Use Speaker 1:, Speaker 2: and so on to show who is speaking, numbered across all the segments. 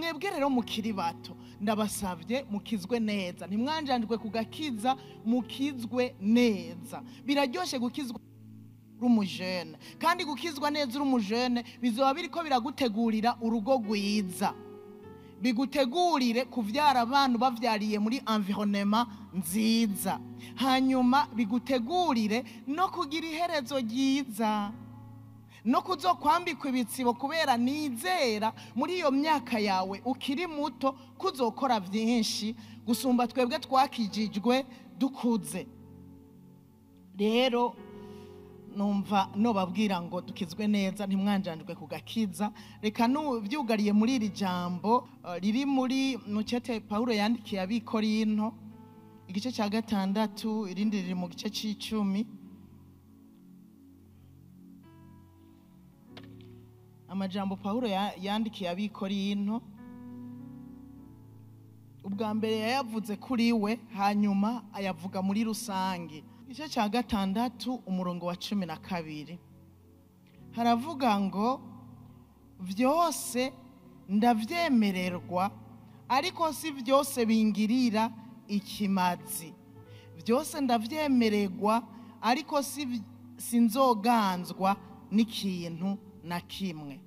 Speaker 1: Mwebwe rero mukiri bato, ndabasabye mukizwe neza, ntimwanjanjwe kugakiza, mukizwe neza. Biraryoshe gukizwa uri umujene, kandi gukizwa neza uri umujene bizoba biriko biragutegurira urugo rwiza, bigutegurire kuvyara abantu bavyariye muri environnement nziza, hanyuma bigutegurire no kugira iherezo ryiza, no kuzokwambikwa ibitsibo, kubera nizera muri iyo myaka yawe ukiri muto kuzokora vyinshi gusumba twebwe twakijijwe dukuze. Rero numva nobabwira ngo dukizwe neza, ntimwanjanjwe kugakiza. Reka nuvyugariye muri iri jambo riri muri mukete Paulo yandikiye ab'Ikorinto igice cya 6, irindi riri mu gice c'icumi. Amajambo Paulo yandikiye ab'Ikorinto ubwa mbere yayavuze kuri we, hanyuma ayavuga muri rusange. Igice cya 6 umurongo wa 12 haravuga ngo vyose ndavyemererwa, ariko si vyose bingirira ikimazi. Vyose ndavyemererwa, ariko si sinzoganzwa n'ikintu na kimwe.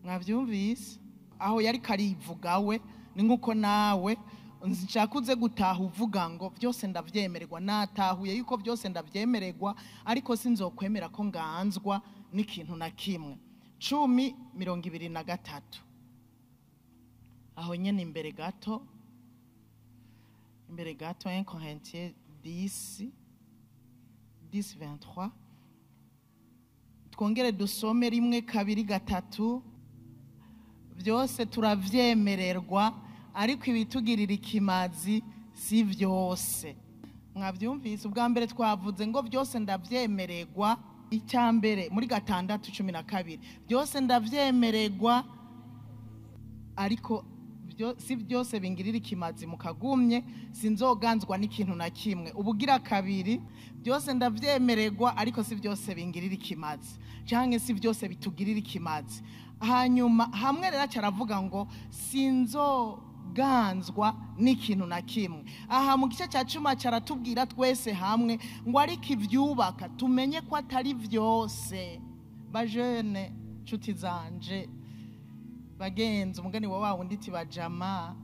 Speaker 1: Mwavyumvise? Aho yari karivuga we, ni nkuko nawe nshaka gutaha uvuga ngo byose ndavyemererwa, natahuye yuko byose ndavyemererwa, ariko sinzokwemera ko nganzwa n'ikintu na kimwe. 10:23 aho nyene imbere gato, imbere gato, 1 Corinthiens 10:23. Twongere dusome 1 2 3. Byose turavyemererwa, ariko ibitugirira ikimazi si vyose. Mwavyumvise? Ubwa mbere twavuze ngo byose ndavyemererwa, icya mbere muri 6:12 byose ndavyemererwa, ariko si byose bingirira ikimazi, mukagumye sinzoganzwa n'ikintu na kimwe. Ubugira kabiri, byose ndavyemererwa, ariko si byose bingirira ikimazi, canke si byose bitugirira ikimazi. Hanyuma hamwe rero caravuga ngo sinzoganzwa n'ikintu na kimwe. Aha mu gice cya 10 caratubwira twese hamwe ngo ariko ivyubaka tumenye ko atari vyose. Bajene nshuti zanje, bagenzi, umugani wa wa wundi tibajama,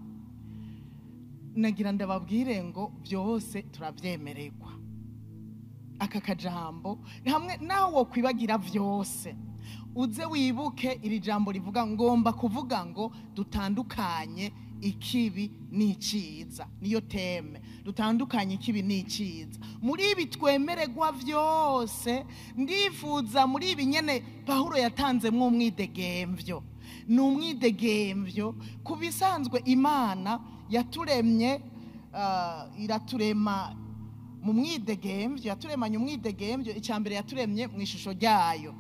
Speaker 1: nagira ndababwire ngo byose turavyemererwa. Aka kajambo hamwe naho wo kwibagira vyose, uze wibuke iri jambo rivuga ngomba kuvuga ngo dutandukanye ikibi n'iciza. Niyo teme, dutandukanye ikibi n'iciza. Muri ibi twemererwa vyose, ndifuza muri ibi nyene Paulo yatanzemwo umwidegemvyo. Ni umwidegemvyo ku bisanzwe. Imana yaturemye, iraturema mu mwidegemvyo, yaturemanye umwidegemvyo. Icya mbere yaturemye mu ishusho ryayo,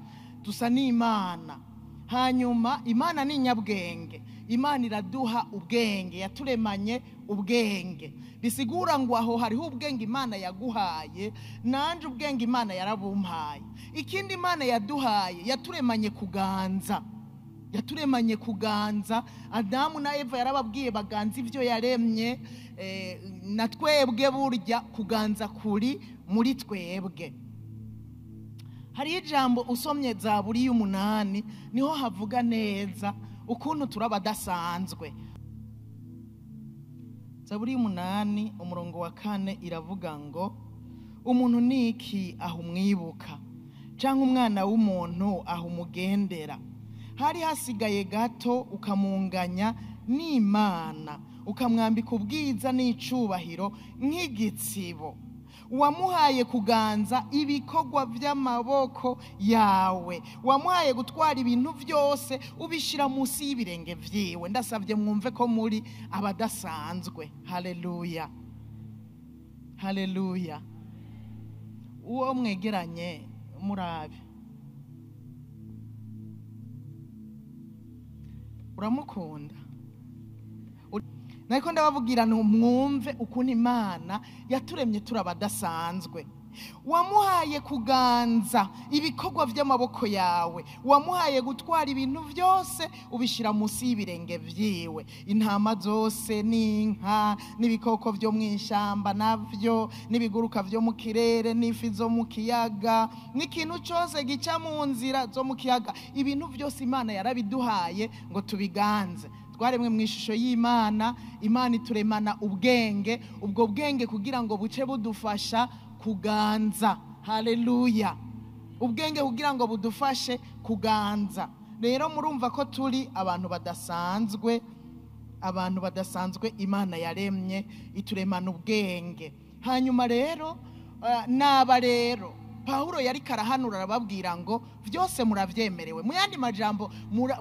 Speaker 1: dusa n'Imana. Hanyuma Imana ni nyabwenge, Imana iraduha ubwenge, yaturemanye ubwenge. Bisigura ngo aho hariho ubwenge Imana yaguhaye, nanje ubwenge Imana yarabumpaye. Ikindi Imana yaduhaye, yaturemanye kuganza. Yaturemanye kuganza. Adamu na Eva yarababwiye baganza ivyo yaremye. Na twebwe burya kuganza kuri muri twebwe. Hari ijambo usomye Zaburi y'umunani niho havuga neza ukuntu turabadasanzwe. Zaburi y'umunani umurongo wa 4 iravuga ngo umuntu niki aho umwibuka, canke umwana w'umuntu aho umugendera. Hari hasigaye gato ukamunganya n'Imana, ukamwambika ubwiza n'icubahiro nk'igitsibo. Wamuhaye kuganza ibikorwa vy'amaboko yawe, wamuhaye gutwara ibintu vyose ubishira munsi y'ibirenge vyiwe. Ndasavye mwumve ko muri abadasanzwe. Haleluya, haleluya. Uwo mwegeranye murabe, uramukunda. Nariko ndababwira mwumve ukuntu Imana yaturemye turabadasanzwe. Wamuhaye kuganza ibikorwa by'amaboko yawe, wamuhaye gutwara ibintu byose ubishyira munsi y'ibirenge byiwe, intama zose n'inka n'ibikoko byo mu ishyamba nabyo, n'ibiguruka byo mu kirere n'ifi zo mu kiyaga, n'ikintu cyose gica mu nzira zo mu kiyaga. Ibintu byose Imana yarabiduhaye ngo tubiganze. Twaremwe mu ishusho y'Imana, Imana ituremana ubwenge, ubwo bwenge kugira ngo buce budufasha kuganza. Haleluya! Ubwenge kugira ngo budufashe kuganza. Rero murumva ko turi abantu badasanzwe, abantu badasanzwe Imana yaremye ituremana ubwenge. Hanyuma rero naba rero Pawulo yari karahanura arababwira ngo byose muravyemerewe. Mu yandi majambo,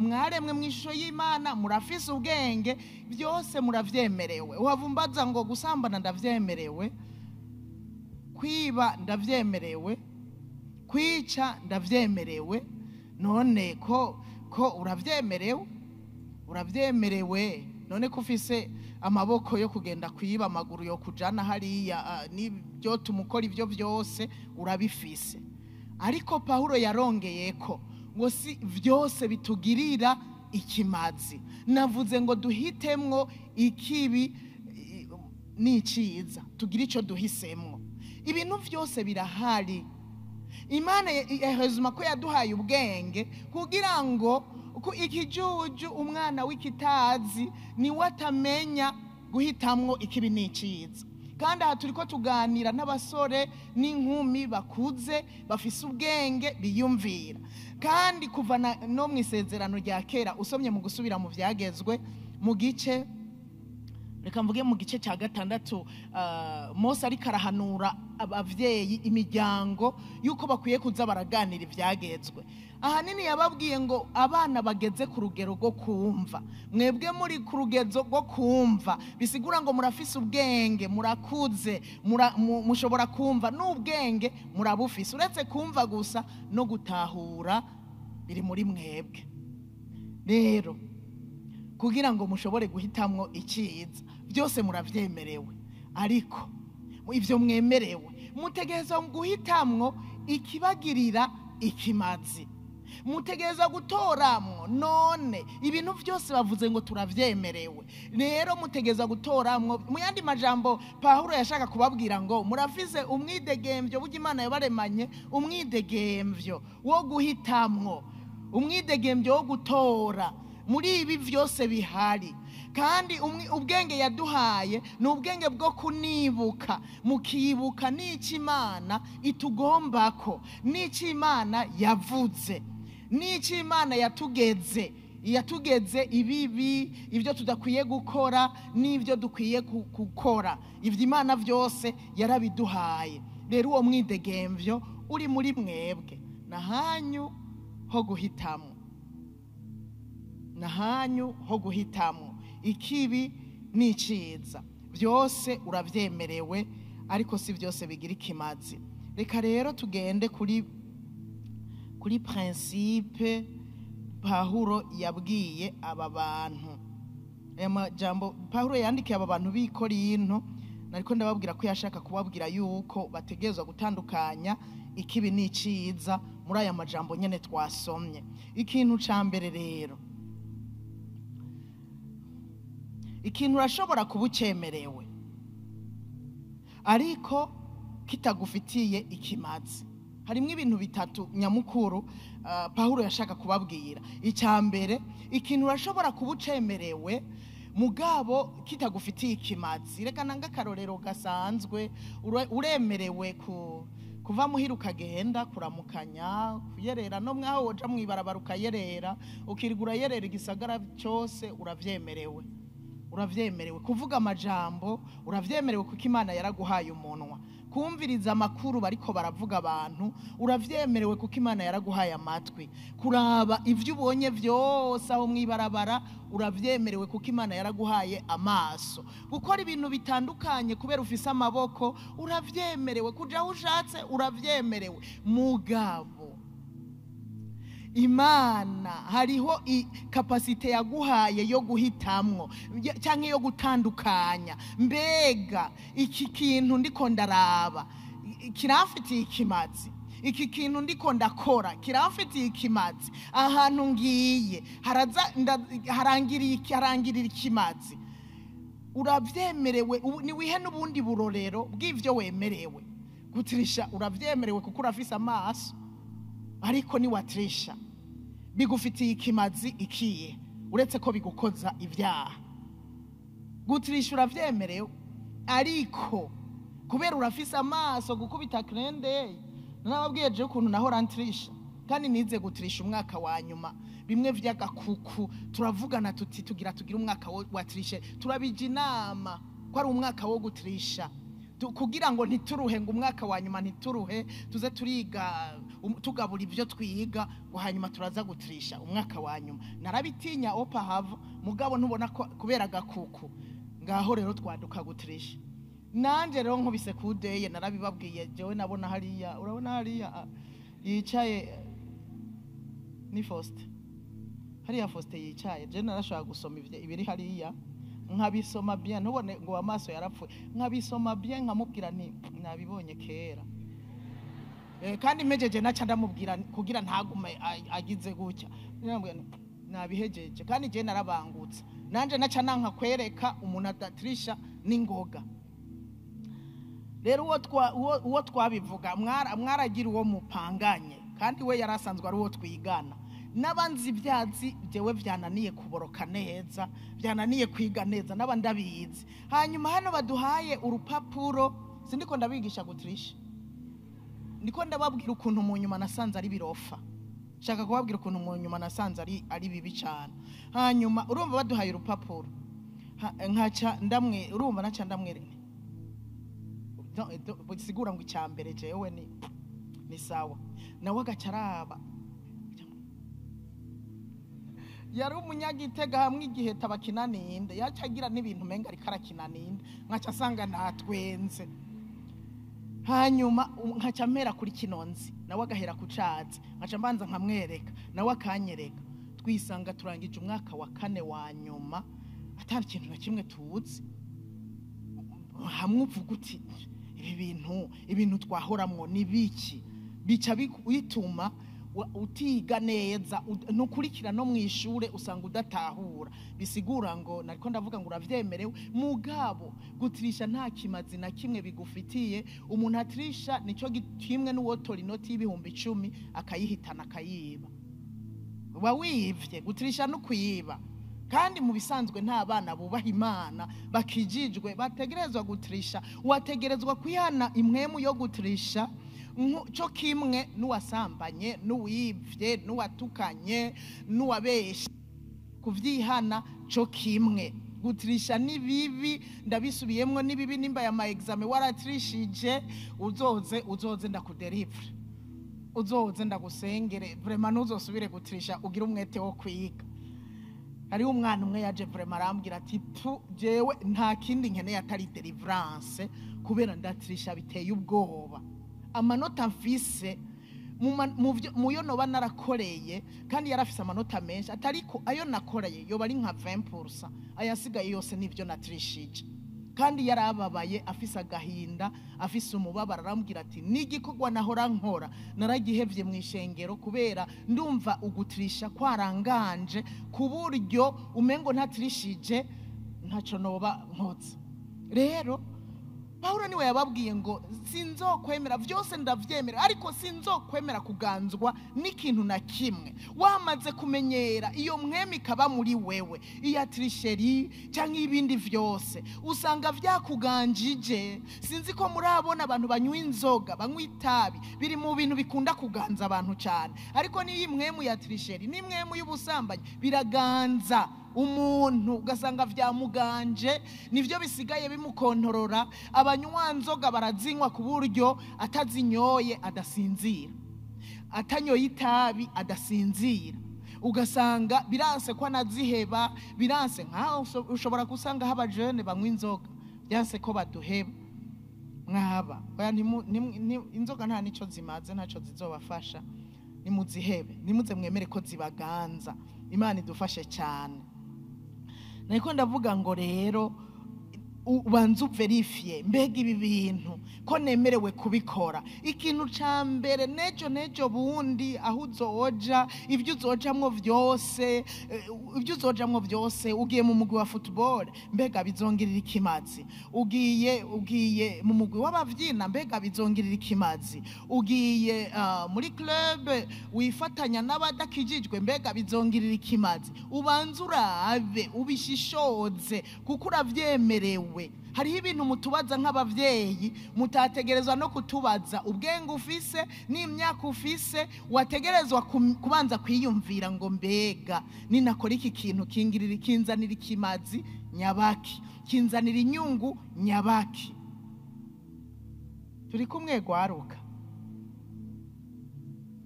Speaker 1: mwaremwe mu ishusho y'Imana, murafise ubwenge, byose muravyemerewe. Uhavumbaza ngo gusambana ndavyemerewe, kwiba ndavyemerewe, kwica ndavyemerewe. None ko uravyemerewe, uravyemerewe. None ko ufise amaboko yo kugenda kwiba, amaguru yo kujana hariya, n'ibyo tumukora ibyo byose urabifise. Ariko Pawulo yarongeye ko ngo si byose bitugirira ikimazi. Navuze ngo duhitemwo ikibi n'iciza, tugire ico duhisemwo. Ibintu byose birahari. Imana ehezuma ko yaduhaye ubwenge kugira ngo ikijuju umwana w'ikitazi niwe atamenya guhitamwo ikibi n'iciza. Kandi aha turiko tuganira n'abasore n'inkumi bakuze bafise ubwenge biyumvira. Kandi kuva no mu isezerano rya kera, usomye mu gusubira mu vyagezwe mu gice, reka mvuge mu gice cya 6, Mose ariko arahanura abavyeyi imiryango yuko bakwiye kuza baraganira ivyagezwe. Ahanini yababwiye ngo abana bageze ku rugero rwo kumva, mwebwe muri ku rugezo rwo kumva, bisigura ngo murafise ubwenge, murakuze, mushobora kumva, n'ubwenge murabufise. Uretse kumva gusa no gutahura biri muri mwebwe. Rero kugira ngo mushobore guhitamwo iciza, byose muravyemerewe, ariko ivyo mwemerewe mutegerezwa guhitamwo ikibagirira ikimazi, mutegerezwa gutoramwo. None ibintu byose bavuze ngo turavyemerewe, rero mutegerezwa gutoramwo. Mu yandi majambo Pawulo yashaka kubabwira ngo murafise umwidegemvyo, burya Imana yabaremanye umwidegemvyo wo guhitamwo, umwidegemvyo wo gutora muri ibi byose bihari. Kandi ubwenge yaduhaye ni ubwenge bwo kunibuka, mukibuka n'icyo Imana itugombako, n'icyo Imana yavuze, n'icyo Imana yatugeze, yatugeze ibibi, ibyo tudakwiye gukora n'ibyo dukwiye gukora. Ibyo Imana byose yarabiduhaye. Rero uwo mwidegemvyo uri muri mwebwe, nahanyu ho guhitamwo, nahanyu ho guhitamwo ikibi n'iciza. Byose uravyemerewe, ariko si byose bigira ikimazi. Reka rero tugende kuri principe Pawulo yabwiye aba bantu. Aya majambo Pawulo yandikiye aba bantu b'i Korinto, nariko ndababwira ko yashaka kubabwira yuko bategerezwa gutandukanya ikibi n'iciza muri aya majambo nyene twasomye. Ikintu ca mbere rero, ikintu urashobora kuba ucemerewe ariko kitagufitiye ikimazi. Harimwo ibintu bitatu nyamukuru Pawulo yashaka kubabwira. Icya mbere, ikintu urashobora kuba ucemerewe mugabo kitagufitiye ikimazi. Reka nanga akarorero gasanzwe. Uremerewe kuva muhira ukagenda kuramukanya, kuyerera, no mwaho woja mwibarabara ukayerera, ukirigura yerera igisagara cyose, uravyemerewe. Uravyemerewe kuvuga amajambo, uravyemerewe kuko Imana yaraguhaye umunwa. Kumviriza amakuru bariko baravuga abantu, uravyemerewe kuko Imana yaraguhaye amatwi. Kuraba ivyo ubonye vyose aho mwibarabara, uravyemerewe kuko Imana yaraguhaye amaso. Gukora ibintu bitandukanye kubera ufise amaboko, uravyemerewe. Kuja aho ushatse, uravyemerewe. Mugabo Imana hariho kapasite yaguhaye yo guhitamwo canke yo gutandukanya. Mbega iki kintu ndiko ndaraba Kiramfitiye ikimazi? Iki kintu ndiko ndakora kiramfitiye ikimazi? Ahantu ngiye haraza harangirira ikimazi? Urabyemerewe, niwihe n'ubundi burorero bw'ivyo wemerewe. Gutirisha uravyemerewe kuko urafise amaso, ariko niwatirisha bigufitiye ikimazi ikiye, uretse ko bigukoza ibyaha? Gutirisha uravyemerewe, ariko kubera urafise amaso, gukubita krende. Nababwiye je ukuntu nahora ntirisha, kandi nize gutirisha umwaka wa nyuma, bimwe vy'agakuku. Turavugana tuti tugira umwaka wa triche, turabija inama ko ari umwaka wo gutirisha kugira ngo ntituruhe, ngo umwaka wa nyuma ntituruhe, tuze turiga tugabura ibyo twiga, ngo hanyuma turaza gutirisha umwaka wa nyuma. Narabitinya opa hava, mugabo ntubona ko kubera agakuku ngaho rero twaduka gutirisha. Nanje rero nkubise kudeye, narabibabwiye jewe, nabona hariya, urabona hariya yicaye ni Faustin, hariya Faustin yicaye, je narashobora gusoma ibiri hariya nkabisoma bien, ntubone ngo amaso yarapfuye, nkabisoma bien, nkamubwira nti nabibonye kera. Kandi mejeje naca ndamubwira kugira ntagume agize gutya, nabihejeje, kandi je narabangutse nanje naca nanka kwereka umuntu adatrisha n'ingoga. Rero uwo twabivuga mwaragira uwo mupanganye, kandi we yarasanzwe ari uwo twigana. N'abanzi ibyazi jewe byananiye kuboroka neza, byananiye kwiga neza, n'abandabizi. Hanyuma hano baduhaye urupapuro, sindiko ndabigisha gutirisha, ndiko ndababwira ukuntu mu nyuma nasanze ari birofa. Shaka kubabwira ukuntu mu nyuma nasanze ari bibi cyane. Hanyuma urumva baduhaye urupapuro, nkaca ndamwe, urumva naca ndamwereka sigura ngo icyambere jewe ni sawa, nawe agacaraba. Yari umunyagitega hamwe igihe tabakina ninde, yacagira n'ibintu menga ariko arakina ninde, nkaca asanga natwenze. Hanyuma nkaca mpera kuri kinonzi, nawe agahera ku catsi, nkaca mbanza nkamwereka, nawe akanyereka. Twisanga turangije umwaka wa kane wa nyuma atari ikintu na kimwe tuzi. Hamwe uvuga uti ibi bintu, ibintu twahoramwo ni biki, bica bituma utiga neza, nukurikira no mwishure usanga udatahura. Bisigura ngo nariko ndavuga ngo uravyemerewe, mugabo gutirisha nta kimazi na kimwe bigufitiye. Umuntu atirisha nico kimwe n'uwotora inoti y'10,000 akayihitana akayiba, uba wivye. Gutirisha no kuyiba. Kandi mu bisanzwe nta bana bubaha Imana bakijijwe bategerezwa gutirisha. Wategerezwa kwihana imwemu yo gutirisha cyo kimwe n'uwasambanye, n'uwivye, n'uwatukanye, n'uwabesha, kuvyihana cyo kimwe. Gutirisha ni bibi, ndabisubiyemwo ni bibi. Nimba ya ma examen waratirishije, uzoze ndakudelivre, uzoze ndagusengere, vraiment ntuzosubire gutirisha, ugira umwete wo kwiga. Hariho umwana umwe yaje vraiment arambwira ati pu jewe nta kindi nkeneye atari deliverance, kubera ndatirisha biteye ubwoba. Amanota mfise muyo noba narakoreye, kandi yarafise amanota menshi, atariko ayo nakoreye yoba ari nka 20%, ayasigaye yose nivyo natirishije. Kandi yarababaye afise agahinda, afise umubabaro, arambwira ati n'igikorwa nahora nkora naragihevye mu ishengero, kubera ndumva ugutirisha kwaranganje ku buryo umengo ntatirishije ntaco noba nkoze. Rero Paulo niwe yababwiye ngo sinzokwemera, vyose ndavyemera, ariko sinzokwemera kuganzwa n'ikintu na kimwe. Wamaze kumenyera iyo mwemi kaba muri wewe, iya trisheri cyangwa ibindi vyose usanga vyakuganjije. Sinzi ko murabona abantu banywa inzoga, banywa itabi, biri mu bintu bikunda kuganza abantu cyane, ariko niyi mwemu ya trisheri ni mwemu y'ubusambanyi biraganza umuntu, ugasanga vyamuganje, nivyo bisigaye bimukontorora. Abanywa nzoga barazinywa ku buryo atazinyoye adasinzira, atanyoye itabi adasinzira, ugasanga biranse ko anaziheba, biranse nkaho ushobora gusanga haba jeune banywa inzoga byanse ko baduheba. Mwaba oya, inzoga nta nico zimaze, ntaco zizobafasha, nimuzihebe, nimuze mwemere ko zibaganza. Imana idufashe cyane. Nariko ndavuga ngo rero Ubanze uverifiye, mbega ibi bintu ko nemerewe kubikora? Ikintu ca mbere, nejo bundi aho uzoja, ibyo uzojamwo vyose, ibyo uzojamwo vyose, ugiye mu mugwi wa football, mbega bizongirira ikimazi? Ugiye mu mugwi w'abavyina, mbega bizongirira ikimazi? Ugiye muri club wifatanya n'abadakijijwe, mbega bizongirira ikimazi? Ubanze urabe, ubishishoze, kuko uravyemerewe. Hariho ibintu mutubaza nk'abavyeyi mutategerezwa no kutubaza. Ubwenge ufise n'imyaka ufise, wategerezwa kubanza kwiyumvira ngo mbega ninakora iki kintu kingirira, kinzanira ikimazi nyabaki, kinzanira inyungu nyabaki? Turi kumwe gwaruka?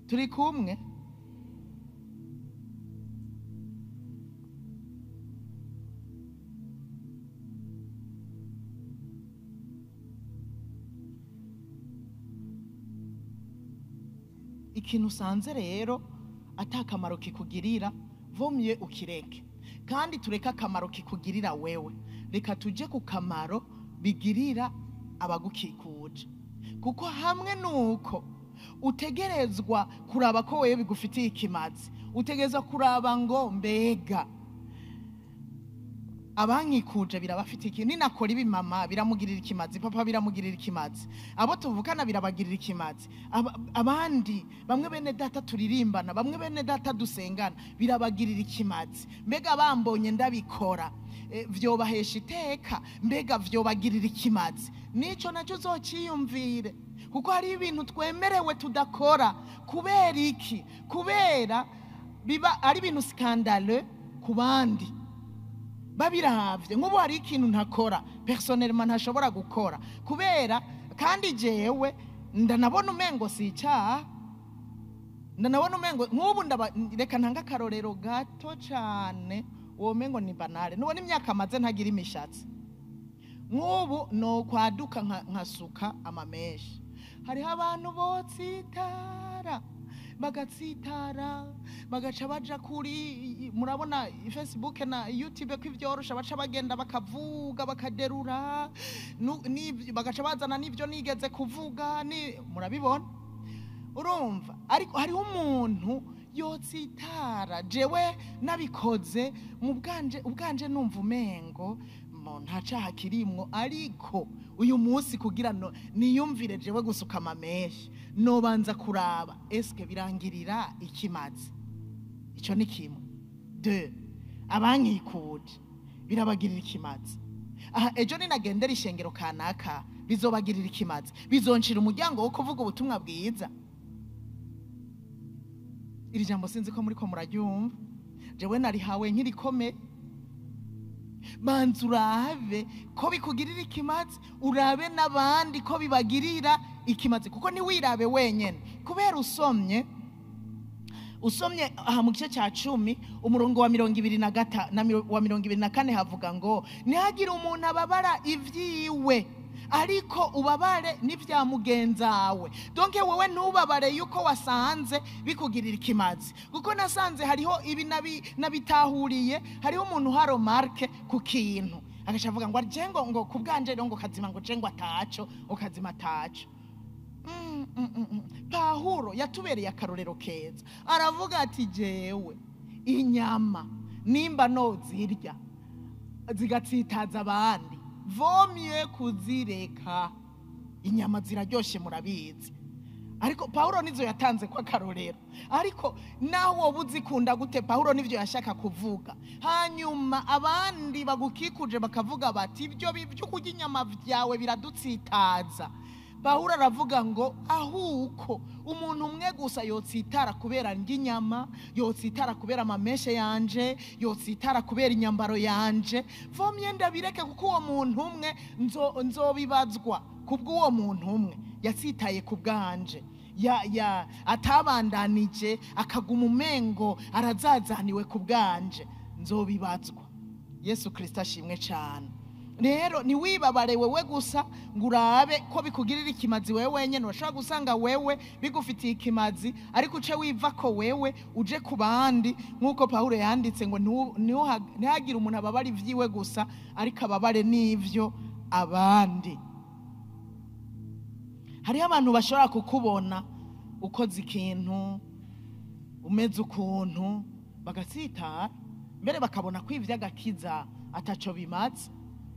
Speaker 1: Turi kumwe? Ikintu usanze rero atakamaro kikugirira, vomye ukireke. Kandi tureke akamaro kikugirira wewe, reka tuje ku kamaro bigirira abagukikuje. Kuko hamwe nuko utegerezwa kuraba ko wewe bigufitiye ikimazi, utegerezwa kuraba ngo mbega abankikuje birabafitiye iki? Ninakora ibi mama biramugirira ikimazi, papa biramugirira ikimazi, abo tuvukana birabagirira ikimazi, abandi bamwe bene data turirimbana, bamwe bene data dusengana birabagirira ikimazi. Mbega bambonye ndabikora, vyobahesha iteka, mbega vyobagirira ikimazi? Nico nacyo uzociyumvire, kuko hari ibintu twemerewe tudakora. Kubera iki? Kubera biba ari ibintu scandale ku bandi babiravye. Nk'ubu hari ikintu ntakora personnellement, ntashobora gukora kubera, kandi jewe ndanabona umengo si icyaha, ndanabona umengo nk'ubu reka ntanga akarorero gato cane, uwo mengo ni banale. Nubona imyaka maze ntagira imishatsi, nk'ubu no kwaduka nkasuka amameshi, hariho abantu botsitara bagatsitara, bagaca baja kuri, murabona Facebook na YouTube ko ivyorosha, baca bagenda bakavuga bakaderura, bagaca bazana n'ivyo nigeze kuvuga, ni murabibona. Urumva, ariko hariho umuntu yotsitara, jewe nabikoze mu bwanje, ubwanje numva umengo nta caha kirimwo, ariko uyu munsi kugira no niyumvire jewe gusuka amameshi, nobanza kuraba eske birangirira ikimazi? Ico ni kimwe. 2, abankikuje birabagirira ikimazi? Aha ejo ninagendera ishengero kanaka bizobagirira ikimazi? Bizoncira umuryango wo kuvuga ubutumwa bwiza? Iri jambo sinzi ko muriko muraryumva, jewe narihawe nk'irikome. Banza urabe ko bikugirira ikimazi, urabe n'abandi ko bibagirira ikimazi, kuko ntiwirabe wenyene. Kubera usomye aha mu gice cya 10 umurongo wa 25 na wa 24 havuga ngo ntihagire umuntu ababara ivyiwe, ariko ubabare n'ivya mugenzawe. Donc wewe ntubabare yuko wasanze bikugirira ikimazi, kuko nasanze hariho ibi nabitahuriye, hariho umuntu haro marke ku kintu agaca avuga ngo aje ngo kubwanje ngo kazima, ngo je ngo ataco, ngo kazima ataco. Pawulo yatubereye akarorero keza, aravuga ati jewe inyama nimba nozirya zigatsitaza abandi, vomye kuzireka. Inyama ziraryoshe murabizi, ariko Pawulo nizo yatanze kwa karorero. Ariko naho wowe uzikunda gute, Pawulo nivyo yashaka kuvuga. Hanyuma abandi bagukikuje bakavuga bati ibyo byo kurya inyama vyawe biradutsitaza. Pawulo aravuga ngo ahuko umuntu umwe gusa yotsitara kubera ndya inyama, yotsitara kubera amameshe yanje, yotsitara kubera inyambaro yanje, vomye ndabireke, kuko uwo muntu umwe nzobibazwa kubw'uwo muntu umwe yatsitaye ku bwanje, ya atabandanije akaguma umengo arazazaniwe ku bwanje, nzobibazwa. Yesu Kristo ashimwe cyane. Rero ntiwibabare wewe gusa ngo urabe ko bikugirira ikimazi wewe wenyene. Urashobora gusanga wewe bigufitiye ikimazi, ariko uce wiva ko wewe uje ku bandi, nk'uko Pawulo yanditse ngo ntihagire umuntu ababara ivyiwe gusa, ariko ababare n'ivyo abandi. Hariho abantu bashobora kukubona ukoze ikintu, umeze ukuntu, bagatsitara, mbere bakabona ko ivy'agakiza ataco bimaze.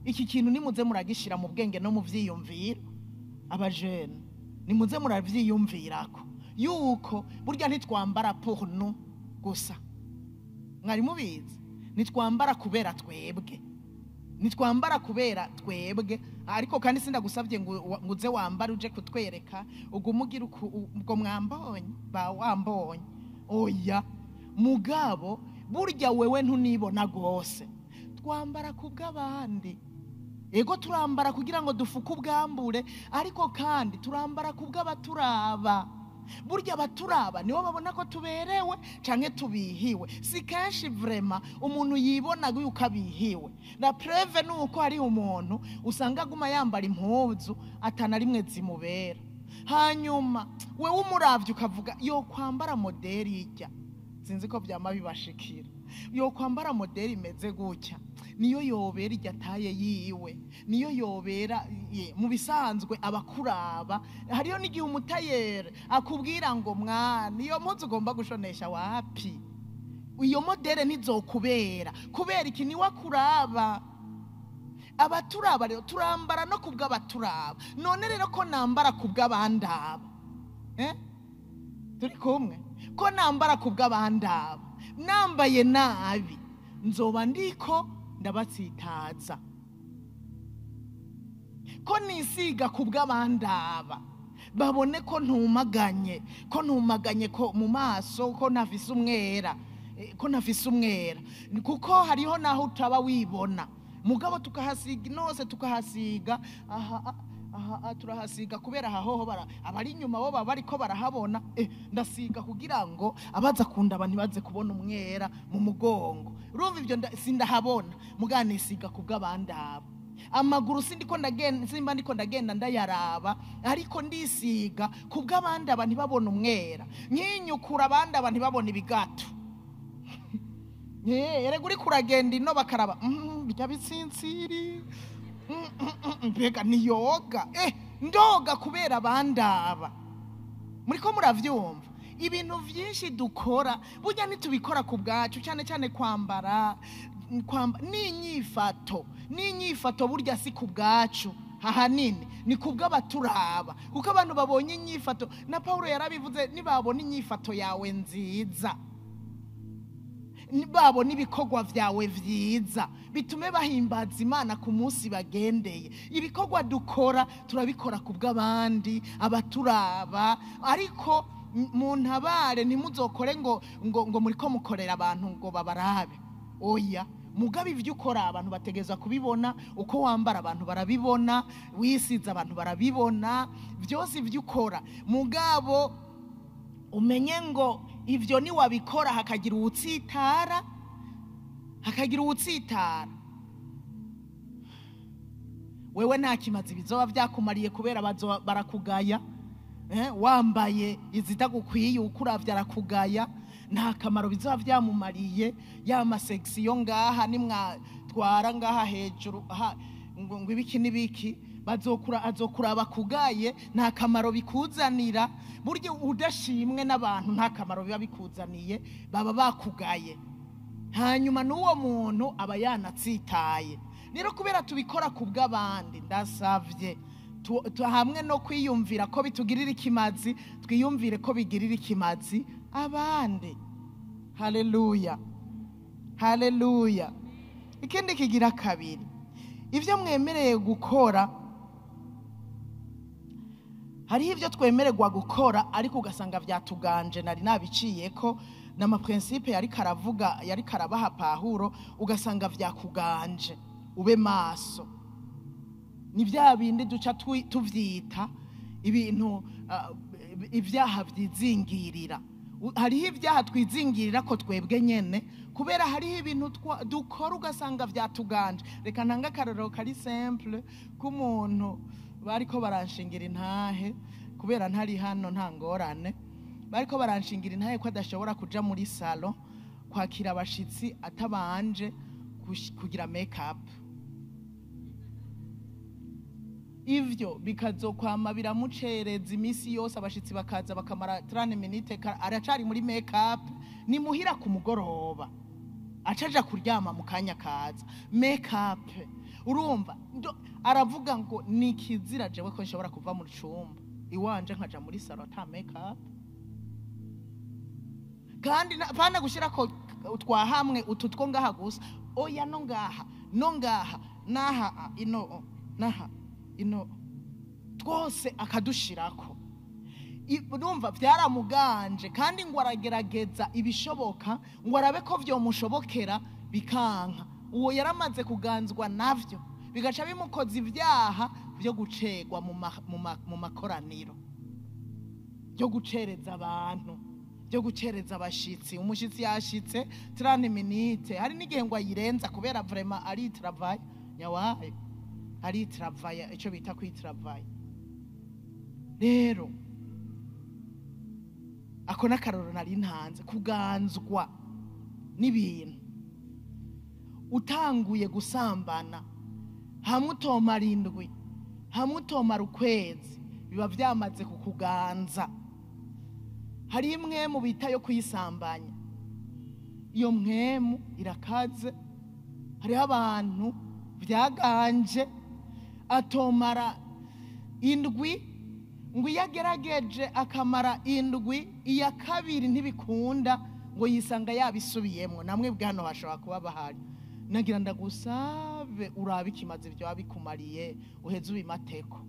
Speaker 1: Iki kintu nimuze muragishira mu bwenge no mu vyiyumviro, abajene nimuze muravyiyumvirako yuko burya ntitwambara pour nous gusa. Mwari mubizi, ntitwambara kubera twebwe, ntitwambara kubera twebwe. Ariko kandi sindagusabye ngo uze wambare uje kutwereka ugumugira ubwo mwambonye ba wambonye, oya. Mugabo burya wewe ntunibona gose, twambara kubw'abandi. Ego turambara kugira ngo dufuke ubwambure, ariko kandi turambara kubw'abaturaba. Burya abaturaba nibo babona ko tuberewe canke tubihiwe. Si kenshi vraiment umuntu yibona yuko abihiwe. La preuve nuko hari umuntu usanga aguma yambara impuzu atana rimwe zimubera, hanyuma wewe umuravye ukavuga yo kwambara modeli ijya, sinzi ko vyama bibashikira, yo kwambara modeli imeze gutya niyo yobera ijya taye yiwe, niyo yobera mu bisanzwe abakuraba. Hariyo n'igihe umutayere akubwira ngo mwana iyo mpuzu ugomba gushonesha wapi, iyo modele ntizokubera kubera iki, niwe akuraba. Abaturaba rero turambara no kubw'abaturaba. None rero ko nambara kubw'abandaba, turi kumwe, ko nambara kubw'abandaba, nambaye nabi nzoba ndiko ndabatsitaza. Ko nisiga kubw'abandaba babone ko ntumaganye, ko ntumaganye ko mu maso, ko ntafise umwera, ko ntafise umwera, kuko hariho naho utaba wibona. Mugabo tukahasiga nose, tukahasiga aha aha, turahasiga kubera aho abari inyuma bo baba bariko barahabona. Ndasiga kugira ngo abaza kunda abantu baze kubona umwera mu mugongo. Urumva ivyo sindahabona, mugabo nisiga kubw'abandaba. Amaguru sindiko ndagenda, simba ndiko ndagenda ndayaraba, ariko ndisiga kubw'abandaba ntibabona umwera. Nkinyukura abandaba ntibabona ibigato. Erega uriko uragenda ino bakaraba bijya bitsintsiri, mbega niyoga, ndoga kubera abandaba. Muriko muravyumva ibintu vyinshi dukora burya ntitubikora ku bwacu, cyane cyane kwambara, n'inyifato, n'inyifato burya si ku bwacu ahanini ni kubw'abaturaba, kuko abantu babonye inyifato, na Paulo yarabivuze, nibabona inyifato yawe nziza, babona ibikorwa vyawe vyiza, bitume bahimbaza Imana ku munsi bagendeye. Ibikorwa dukora turabikora kubw'abandi, abaturaba, ariko mu ntabare ntimuzokore ngo ngo ngo muriko mukorera abantu ngo babarabe, oya. Mugabe ivyo ukora abantu bategeza kubibona, uko wambara abantu barabibona, wisize abantu barabibona, vyose ivyo ukora. Mugabo umenye ngo ivyo ni wabikora hakagira uwutsitara, hakagira uwutsitara, wewe nta kimazi bizoba vyakumariye kubera bazoba barakugaya. Wambaye izitagukwiye ukuravya arakugaya, nta kamaro bizoba vyamumariye. Ya masexiyo ngaha nimwatwara ngaha hejuru ngo ibiki n'ibiki, bazokura azokura bakugaye, nta kamaro bikuzanira. Burya udashimwe n'abantu nta kamaro biba bikuzaniye, baba bakugaye. Hanyuma n'uwo muntu aba yanatsitaye. Rero kubera tubikora kubw'abandi, ndasavye hamwe no kwiyumvira ko bitugirira ikimazi, twiyumvire ko bigirira ikimazi abandi. Haleluya, haleluya. Ikindi kigira kabiri, ivyo mwemereye gukora, hariho ivyo twemererwa gukora ariko ugasanga vyatuganje. Nari nabiciyeko n'amaprincipe yari karavuga, yari karabaha Pawulo, ugasanga vyakuganje. Ube maso. Ni vya bindi duca tuvyita ibintu ibyaha vyizingirira. Hariho ibyaha twizingirira ko twebwe nyene, kubera hariho ibintu dukora ugasanga vyatuganje. Reka ntanga akarorero kari simple k'umuntu bariko baranshingira intahe, kubera ntari hano nta ngorane, bariko baranshingira intahe ko adashobora kuja muri salon kwakira abashitsi atabanje kugira make up. Ivyo bikazokwama biramucereza iminsi yose, abashitsi bakaza bakamara 30 minutes aracari muri make up, ni muhira ku mugoroba acaja kuryama mu kanya kaza make up. Urumva aravuga ngo ni kizira jewe ko nshobora kuva mu cumba iwanje nkaja muri salon ata make up, kandi pana gushira ko twahamwe utu two ngaha gusa, oya no ngaha no ngaha naha ino naha ino twose akadushirako. Urumva byaramuganje, kandi ngo aragerageza ibishoboka ngo arabe ko vyomushobokera bikanka. Uwo yaramaze kuganzwa navyo bigaca bimukoza ibyaha byo gucegwa mu makoraniro, byo gucereza abantu, byo gucereza abashitsi. Umushitsi yashitse 30 minutes, hari n'igihe ngo ayirenza kubera vraiment ari travail nyawayo, ari travail, ico bita kwitravail. Rero ako nakaroro nari ntanze, kuganzwa n'ibintu. Utanguye gusambana hamwe utomara indwi, hamwe utomara ukwezi, biba vyamaze kukuganza. Hari imwe mu bita yo kuyisambanya, iyo mwemu irakaze. Hariho abantu vyaganje atomara indwi, ngo iyo agerageje akamara indwi iya kabiri ntibikunda, ngo yisanga yabisubiyemwo. Namwe bwano hashobora kuba bahari. Nagira ndagusabe urabe ikimaze ibyo wabikumariye, uheze ubimateko.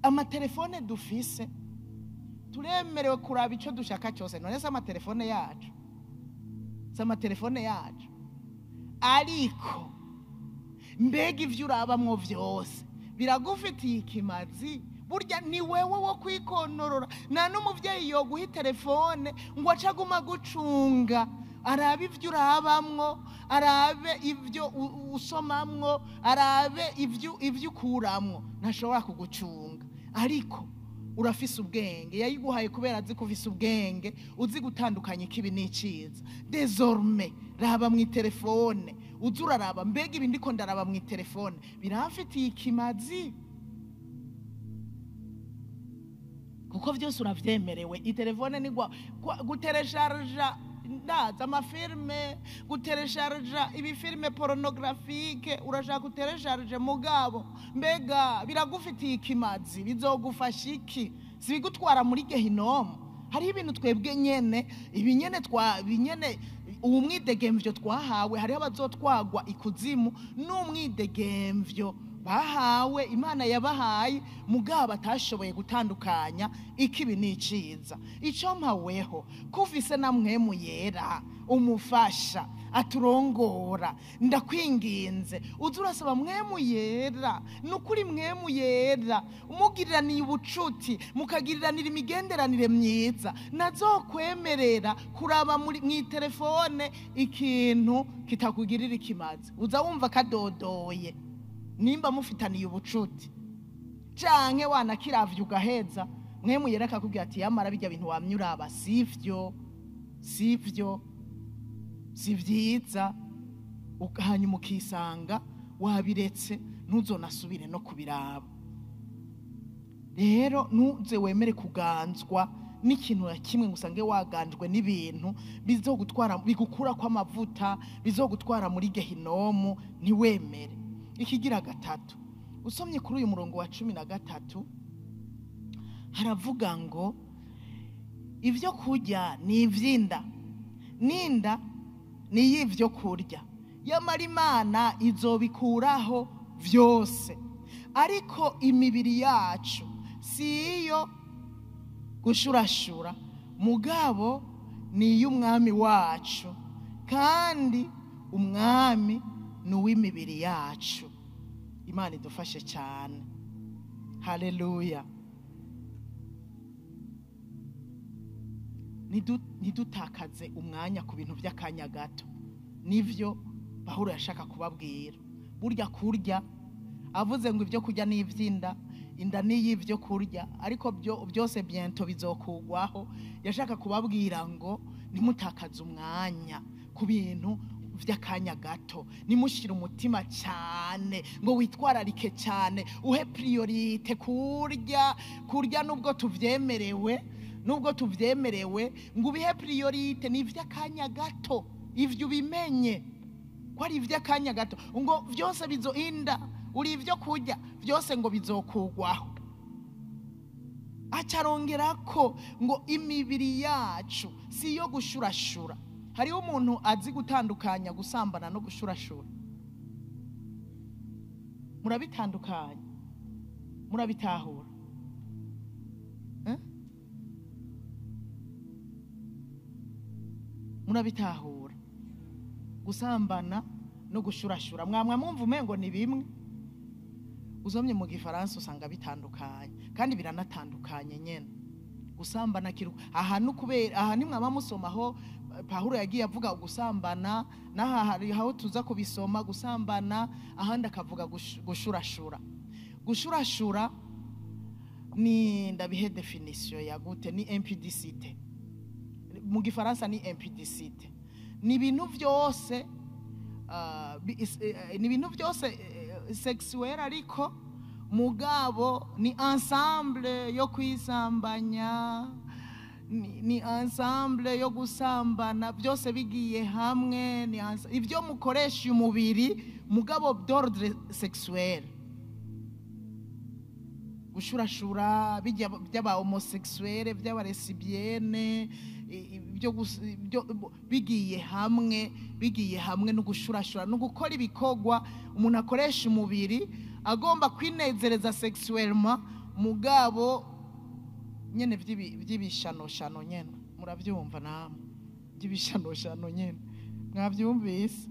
Speaker 1: Amatelefone dufise turemerewe kuraba ico dushaka cyose. None se amatelefone yacu, se amatelefone yacu, ariko mbega ivyo urabamwo vyose biragufitiye ikimazi? Burya ni wewe wo kwikonorora. Nta n'umuvyeyi yoguha telefone ngo ace aguma gucunga, arabe ivyo urabamwo, arabe ivyo usomamwo, arabe ivyo ukuramwo, ntashobora kugucunga. Ariko urafise ubwenge, yayiguhaye kubera azi ko ufise ubwenge, uzi gutandukanya ikibi n'iciza. Désormais raba mu telefone, uzi uraraba mbega ibi ndiko ndaraba mu telefone biramfitiye ikimazi? Kuko vyose uravyemerewe. Itelefone ni guteresharja ndaza amafilme, guteresharja ibifilme pornographique, urashaka guteresharje mugabo mbega biragufitiye ikimazi? Bizogufasha iki? Si bigutwara muri gehinomu? Hari ibintu twebwe nyene, ibinyene twa binyene umwidegemvyo twahawe, hariho abazotwagwa ikuzimu n'umwidegemvyo bahawe, Imana yabahaye, mugabo batashoboye gutandukanya ikibi n'iciza. Ico mpaweho kuvise na mwemu yera umufasha aturongora, ndakwinginze uze urasaba mwemu yera. Nukuri mwemu yera umugiriraniye ubucuti, mukagiriranira imigenderanire myiza, nazokwemerera kuraba mu telefone ikintu kitakugirira ikimazi. Uza wumva kadodoye nimba mufitaniye ubucuti, canke wanakiravye ugaheza, mwemu yera akakubwira ati yamara bijya bintu wamye uraba sivyo, sivyo, si vyiza. Hanyuma ukisanga wabiretse, ntuzonasubire no kubiraba. Rero ntuze wemere kuganzwa n'ikintu na kimwe, ngo usange waganjwe n'ibintu bizogutwara, bigukura kw'amavuta, bizogutwara muri gehinomu, ntiwemere. Ikigira gatatu, usomye kuri uyu murongo wa 13 haravuga ngo ivyo kurya ni ivy'inda, n'inda ni y'ivyo kurya, yamara Imana izobikuraho vyose. Ariko imibiri yacu si iyo gushurashura, mugabo ni iy'umwami wacu, kandi umwami ni uw'imibiri yacu. Imana idufashe cyane. Haleluya. Ntidutakaze umwanya ku bintu by'akanya gato. Nivyo Pawulo yashaka kubabwira. Burya kurya, avuze ngo ibyo kurya ni ivy'inda, inda ni y'ivyo kurya, ariko byose bientôt bizokugwaho. Yashaka kubabwira ngo ntimutakaze umwanya ku bintu vy'akanya gato. Nimushire umutima cyane ngo witwararike cyane, uhe priorité kurya. Kurya nubwo tuvyemerewe, nubwo tuvyemerewe, ngo ubihe priorité, ni ivy'akanya gato. Ivyo ubimenye ko ari ivy'akanya gato, ngo vyose bizo inda uri ivyo kurya vyose ngo bizokugwaho. Acarongera ko ngo imibiri yacu si iyo gushurashura. Hariho umuntu azi gutandukanya gusambana no gushurashura? Murabitandukanya? Murabitahura? Eh? Murabitahura gusambana no gushurashura? Mwamwa mwumva umengo ni bimwe. Uzomye mu Gifaransa usanga bitandukanye, kandi biranatandukanye nyene. Gusambana kiru aha no kubera aha nimwaba musomaho Pawulo yagiye avuga gusambana, n'aha hari aho tuza kubisoma gusambana, ahandi akavuga gushurashura. Gushurashura ni, ndabihe définition ya gute, ni impudicité. Mu Gifaransa ni impudicité, ni ibintu byose ni ibintu byose sexuel, ariko mugabo ni ensemble yo kwisambanya, ni ensemble yo gusambana, byose bigiye hamwe. Ni ibyo mukoresha umubiri mugabo d'ordre sexuel. Gushurashura bijya by'aba homosexuel, by'aba lesbienne, ibyo bigiye hamwe, bigiye hamwe no gushurashura no gukora ibikorwa umuntu akoresha umubiri agomba kwinezereza sexuellement, mugabo nyene vy'ibishanoshano nyene. Muravyumva namwe, by'ibishanoshano nyene, mwavyumvise?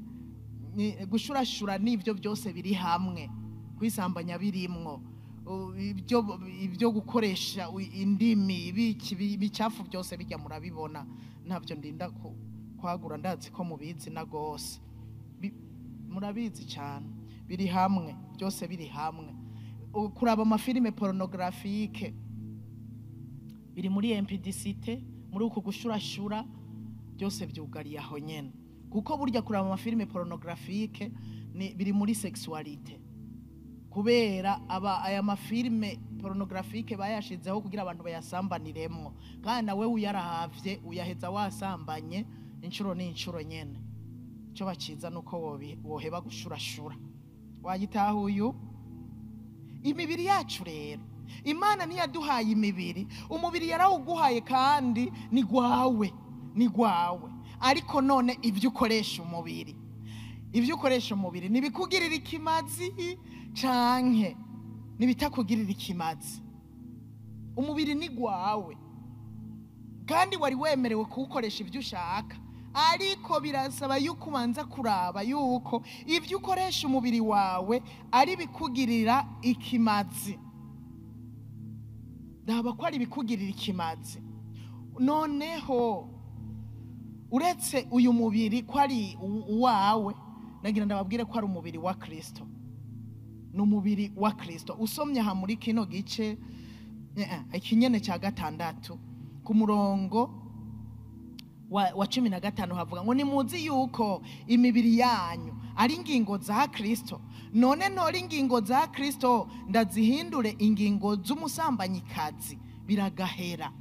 Speaker 1: Gushurashura nivyo byose biri hamwe, kwisambanya birimwo, ibyo gukoresha indimi ibiki ibicafu byose bijya, murabibona. Ntabyo ndinda kwagura, ndazi ko mubizi na gose. Murabizi cyane, biri hamwe byose, biri hamwe. Kuraba amafilime pornographique biri muri impudicité, muri uku gushurashura, byose byugariye aho nyene. Kuko burya kuraba amafilime pornographique ni biri muri sexualité, kubera aba aya mafilime pornographique bayashizeho kugira abantu bayasambaniremwo, kandi nawe uyarahavye uyaheza wasambanye inshuro n'inshuro nyene. Icyo baciza nuko woheba gushurashura. Wagitahuye? Imibiri yacu rero, Imana ntiyaduhaye imibiri, umubiri yarawuguhaye kandi ni gwawe, ni gwawe. Ariko none ibyo ukoresha umubiri, ibyo ukoresha umubiri ntibikugirira ikimazi canke nibitakugirira ikimazi? Umubiri ni gwawe kandi wari wemerewe kuwukoresha ibyo ushaka, ariko birasaba yuko ubanza kuraba yuko ibyo ukoresha umubiri wawe ari bikugirira ikimazi. Ndaba ko ari ibikugirira ikimazi. Noneho uretse uyu mubiri ko ari uwawe, nagira ndababwire ko ari umubiri wa Kristo, ni umubiri wa Kristo. Usomye aha muri kino gice ikinyene cya 6 ku murongo wa 15 havuga ngo: "Nimuzi yuko imibiri yanyu ari ingingo za Kristo? None ntora ingingo za Kristo ndazihindure ingingo z'umusambanyikazi? Biragahera."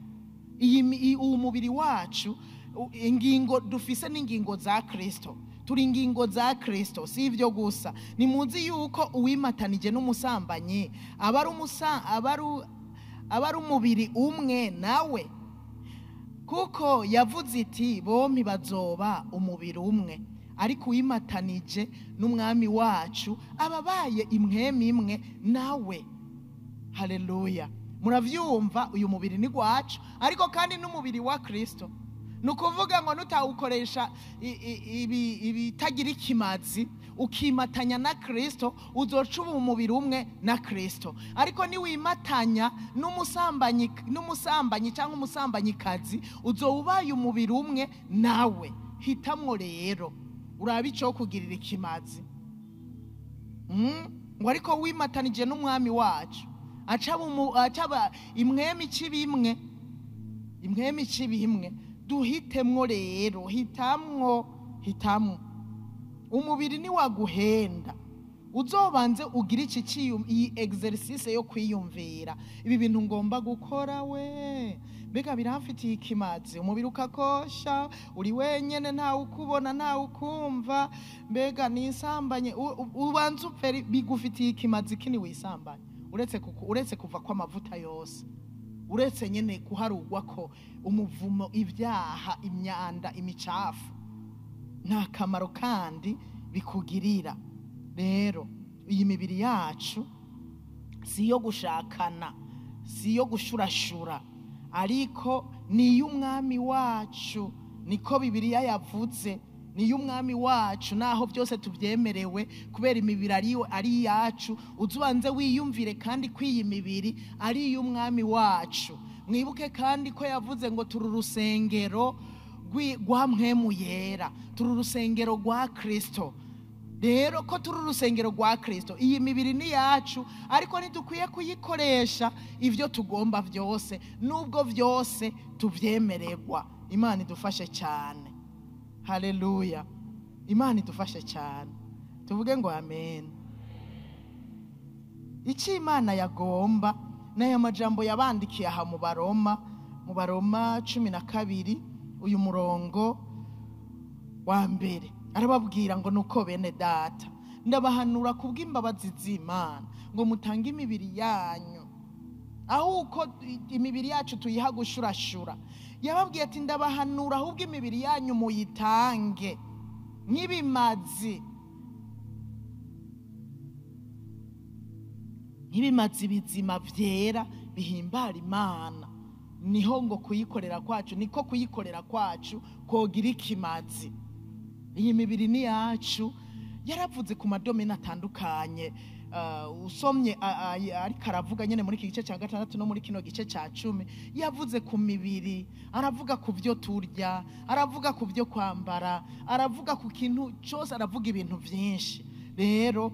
Speaker 1: Uwo mubiri wacu, ingingo dufise n'ingingo za Kristo, turi ingingo za Kristo. Si ibyo gusa, nimuzi yuko uwimatanije n'umusambanyi aba ari umubiri umwe nawe? Kuko yavuze iti: 'Bompi bazoba umubiri umwe.' Ariko uwimatanije n'Umwami wacu aba abaye impwemu imwe nawe. Haleluya! Muravyumva? Uyu mubiri ni gwacu, ariko kandi n'umubiri wa Kristo. Ni ukuvuga ngo nutawukoresha ibitagira ikimazi, ukimatanya na Kristo, uzoca uba umubiri umwe na Kristo. Ariko niwimatanya n'umusambanyi cyangwa umusambanyikazi, uzoba ubaye umubiri umwe nawe. Hitamwo rero, urabe icyo kugirira ikimazi. Ngo ariko wimatanije n'Umwami wacu acaba impwemu ikibimwe, impwemu ikibimwe. Duhitemwo rero, hitamwo, hitamwo. Umubiri ni waguhenda, uzobanze ugira iki iyi exercice yo kwiyumvira: ibi bintu ngomba gukora we, mbega biramfitiye ikimazi? Umubiri ukakosha uri wenyene, ntawe ukubona, ntawe ukumva. Mbega nisambanye, ubanze upfe, bigufitiye ikimazi kini wisambanye? Uretse kuva kw'amavuta yose, uretse nyene kuharugwa ko umuvumo, ibyaha, imyanda, imicafu, nta kamaro kandi bikugirira. Rero iyi mibiri yacu si iyo gushakana, si iyo gushurashura, ariko ni iy'Umwami wacu. Niko Bibiliya yavuze, ni iy'Umwami wacu. Naho byose tubyemerewe, kubera imibiri ari iyacu, uzubanze wiyumvire kandi ko iyi mibiri ari iy'Umwami wacu. Mwibuke kandi ko yavuze ngo turi urusengero rwa Mpwemu Yera, turi urusengero rwa Kristo. Rero ko turi urusengero rwa Kristo, iyi mibiri ni yacu, ariko ntidukwiye kuyikoresha ibyo tugomba byose, nubwo byose tubyemererwa. Imana idufashe cyane. Haleluya! Imana idufashe cyane. Tuvuge ngo amen. Icyo Imana yagomba n'aya majambo yabandikiye aha mu Baroma 12, uyu murongo wa mbere, arababwira ngo: "Nuko bene data, ndabahanura kubw'imbabazi z'Imana ngo mutange imibiri yanyu." Aho uko imibiri yacu tuyiha gushurashura, yababwiye ati: "Ndabahanura ahubwo imibiri yanyu muyitange nk'ibimazi bizima, byera, bihimbara Imana." Niho ngo kuyikorera kwacu, niko kuyikorera kwacu kogira ikimazi. Iyi mibiri ni yacu. Yaravuze ku ma domaines atandukanye. Usomye ariko aravuga nyine muri iki gice cya gatandatu no muri kino gice cya 10, yavuze ku mibiri, aravuga ku byo turya, aravuga ku byo kwambara, aravuga ku kintu cyose, aravuga ibintu byinshi. Rero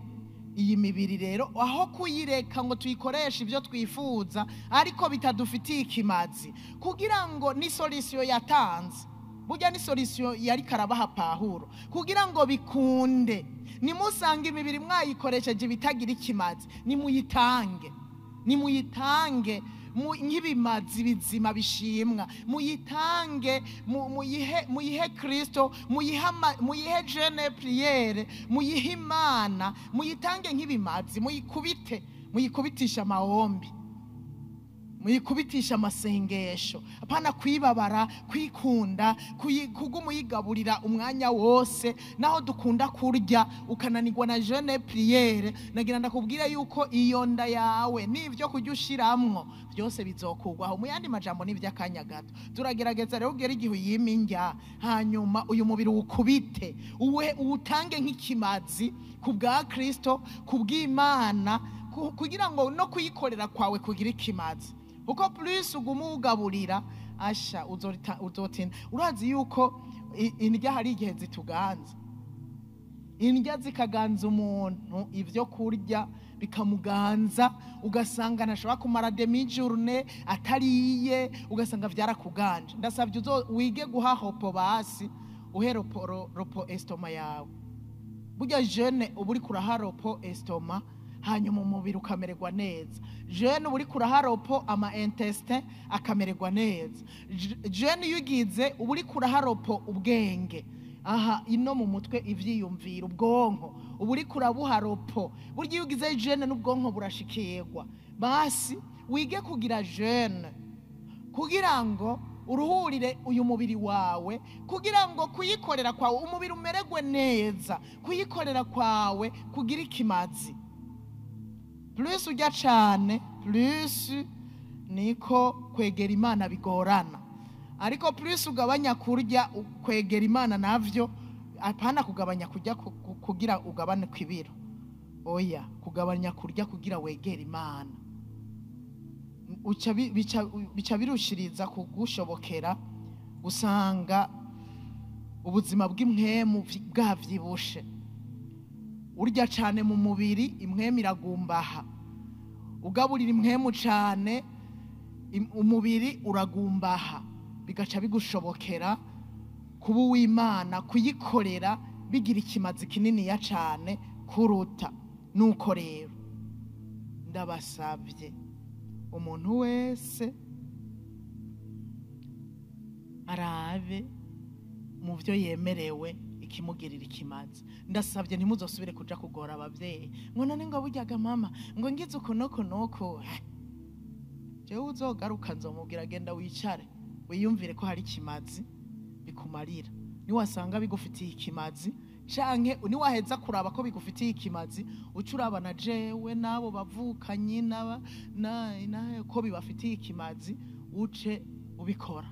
Speaker 1: iyi mibiri rero, aho kuyireka ngo tuyikoreshe ibyo twifuza ariko bitadufitiye ikimazi, kugira ngo ni solution yatanze, burya ni solution yari karabaha Pahuro, kugira ngo bikunde, nimusange imibiri mwayikoresheje ibitagira ikimazi, nimuyitange, nimuyitange nk'ibimazi bizima bishimwa, muyitange, muyihe Kristo, muyihe jeûne, prière, muyihe Imana, muyitange nk'ibimazi, muyikubite, muyikubitisha amahombi, muyikubitisha amasengesho, apana kwibabara, kwikunda, kuguma uyigaburira umwanya wose. Naho dukunda kurya, ukananirwa na jeûne, prière, nagira ndakubwira yuko iyo nda yawe n'ibyo kujya ushiramwo byose bizokurwaho. Mu yandi majambo, n'iby'akanya gato. Turagerageza rero ugera igihe uyima indya, hanyuma uyu mubiri uwukubite, uwe uwutange nk'ikimazi ku bwa Kristo, ku bw'Imana, kugira ngo no kuyikorera kwawe kugira ikimazi. Kuko plus uguma uwugaburira, asha uzotinda. Urazi yuko indya hari igihe zituganza, indya zikaganza umuntu, ibyo kurya bikamuganza, ugasanga ntashobora kumara demi-journée atariye, ugasanga byarakuganje. Ndasabye uzo wige guha repos, basi uhe repos, repos estomac yawe. Burya jeûne uba uriko uraha repos estomac, hanyuma umubiri ukamererwa neza. Jeûne uba uriko uraha repos ama intestins akamererwa neza. Jeûne iyo ugize, uba uriko uraha repos ubwenge, aha ino mu mutwe, ivyiyumviro, ubwonko uba uriko urabuha repos. Burya iyo ugize jeûne n'ubwonko burashikirwa. Basi wige kugira jeûne kugira ngo uruhurire uyu mubiri wawe, kugira ngo kuyikorera kwawe umubiri umererwe neza, kuyikorera kwawe kugira ikimazi. Plus urya cane, plus niko kwegera Imana bigorana, ariko plus ugabanya kurya, kwegera Imana navyo. Apana kugabanya kurya kugira ugabane kw'ibiro, oya, kugabanya kurya kugira wegere Imana. Uca bica birushiriza kugushobokera gusanga ubuzima bw'impwemu bwavyibushe. Urya cane mu mubiri, impwemu iragumbaha. Ugaburira impwemu cane, umubiri uragumbaha, bigaca bigushobokera kuba uw'Imana, kuyikorera. bigira ikimazi kininiya cane kuruta. Nuko rero ndabasabye umuntu wese arabe mu byo yemerewe ikimugirira ikimazi. Ndasabye ntimuzosubire kuja kugora abavyeyi ngo none ngo buryaga mama ngo ngize uku nuku nuku. Jewe uzogaruka nzomubwira genda wicare wiyumvire ko hari ikimazi bikumarira. Niwasanga bigufitiye ikimazi canke niwaheza kuraba ko bigufitiye ikimazi, uca uraba na jewe n'abo bavukanyi n'aba na ko bibafitiye ikimazi, uce ubikora.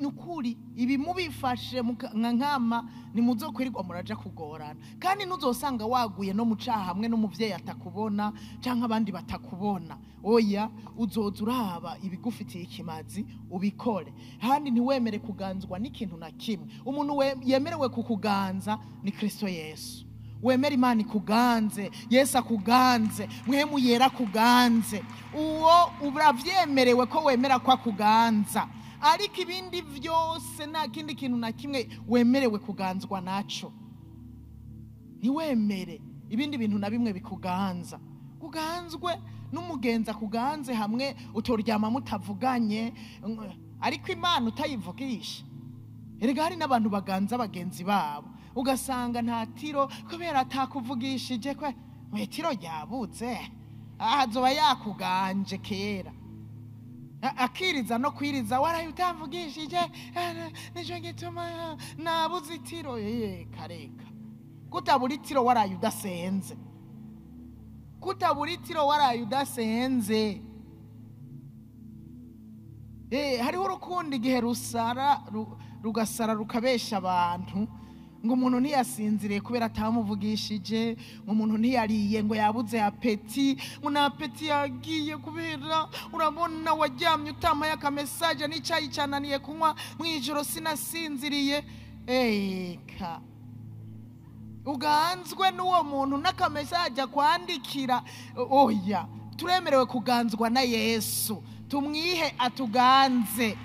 Speaker 1: Nukuri ibi mubifashe nka nkama nimuzokwirirwa muraja kugorana, kandi ntuzosanga waguye no mu caha hamwe n'umuvyeyi atakubona canke abandi batakubona. Oya, uzoza uraba ibigufitiye ikimazi ubikore, kandi ntiwemere kuganzwa n'ikintu na kimwe. Umuntu yemerewe kukuganza ni Kristo Yesu. Wemere Imana ikuganze, Yesu akuganze, Mpwemu Yera akuganze. Uwo uravyemerewe ko wemera ko akuganza, ariko ibindi vyose nta kindi kintu na kimwe wemerewe kuganzwa naco. Ntiwemere ibindi bintu na bimwe bikuganza. Kuganzwe n'umugenzi akuganze hamwe utoryama mutavuganye, ariko Imana utayivugisha. Erega hari n'abantu baganza bagenzi babo, ugasanga nta tiro kubera atakuvugishije, kwe tiro ryabuze, azoba yakuganje kera. Akiriza no kwiriza waraye utamvugishije, nico gituma nabuze itiro. Kareka kutabura itiro waraye udasenze, kutabura itiro waraye udasenze. Hariho urukundo igihe rusara rugasara rukabesha abantu, ngo umuntu ntiyasinziriye kubera atamuvugishije, ngo umuntu ntiyariye ngo yabuze apeti, ngo na apeti yagiye kubera urabona waryamye utamaye akamesaje n'icayi cananiye kunywa mw'ijoro sinasinziriye. Eka uganzwe n'uwo muntu n'akamesaje akwandikira. Oya, turemerewe kuganzwa na Yesu, tumwihe atuganze,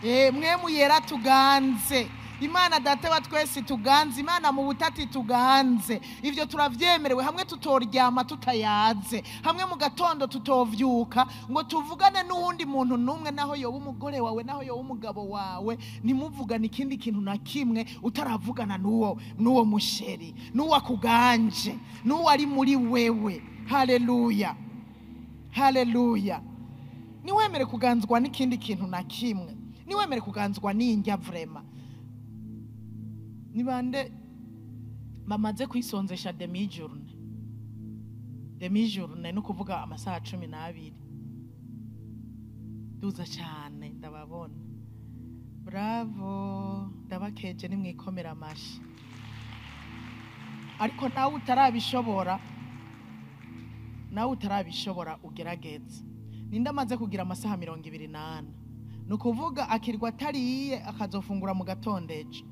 Speaker 1: Mpwemu Yera atuganze, Imana Data wa twese tuganze, Imana mu butati tuganze. Ivyo turavyemerewe. Hamwe tutoryama tutayaze, hamwe mu gatondo tutovyuka ngo tuvugane n'uwundi muntu numwe, naho yoba umugore wawe, naho yoba umugabo wawe, ntimuvugane ikindi kintu na kimwe utaravugana n'uwo musheri, n'uwo akuganje, n'uwo ari muri wewe. Haleluya, haleluya. Niwemere kuganzwa n'ikindi kintu na kimwe, niwemere kuganzwa n'indya vrema. Ni bande bamaze kwisonzesha demi-journée? Demi-journée ni ukuvuga amasaha 12. Duza cyane ndababona, bravo, ndabakeje, nimwikomera amashi. Ariko nawe utarabishobora, nawe utarabishobora ugerageze. Ninde amaze kugira amasaha 24? Ni ukuvuga akirwa atariye akazofungura mu gatondo ejo.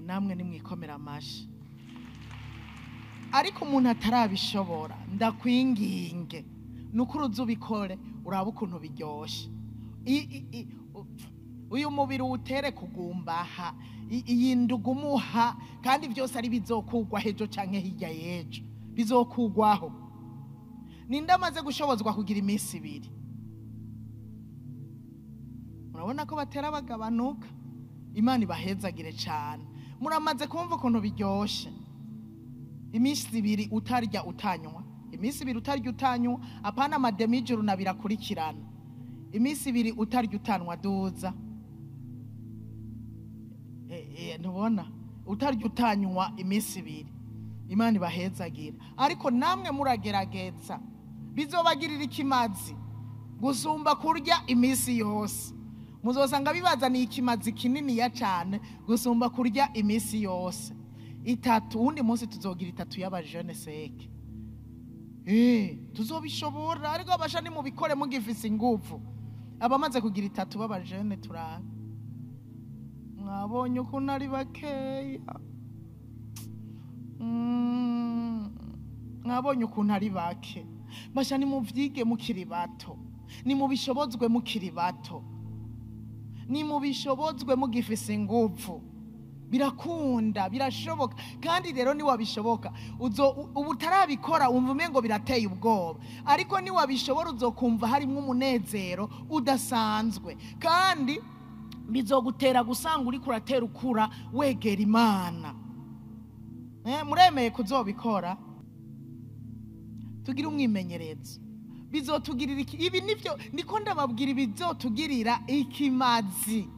Speaker 1: Namwe nimwikomera amashi. Ariko umuntu atarabishobora, ndakwinginge, nukuri uzubikore urabe ukuntu biryoshe. Uyu mubiri uwutere kugumbaha, iyi ndugumuha, kandi vyose ari bizokugwa hejo canke hirya y'ejo, bizokugwaho. Ninde amaze gushobozwa kugira iminsi 2? Murabona ko batera bagabanuka. Imana ibahezagire cyane. Muramaze kumva ukuntu biryoshe. Iminsi 2 utarya utanywa, iminsi 2 utarya utanywa, apana amademijuru na birakurikirana. Iminsi 2 utarya utanwa, duza. Ntubona utarya utanywa iminsi 2. Imana ibahezagira. Ariko namwe muragerageza, bizobagirira ikimazi gusumba kurya iminsi yose. Muzosanga bibazaniye ikimazi kinini ya cyane gusumba kurya iminsi yose. 3, uwundi munsi tuzogira 3 y'abajene seke. Tuzobishobora, ariko abasha nimubikore mugifise inguvu. Abamaze kugira 3 b'abajene turabe. Mwabonye ukuntu ari bakeya. Mwabonye ukuntu ari bake. Basha nimuvyige mukiri bato, nimubishobozwe mukiri bato. Ni mubishobozwe mugifise ingufu. Birakunda, birashoboka. Kandi rero ni wabishoboka uzo ubu utarabikora wumva umengo birateye ubwoba, ariko ni wabishobora uzokumva harimo umunezero udasanzwe, kandi bizogutera gusanga uri kuratera ukura wegera Imana. Muremeye kuzobikora? Tugira umwimenyerezo. Bizotugirira iki? Ibi nivyo niko ndababwira, bizotugirira ikimazi.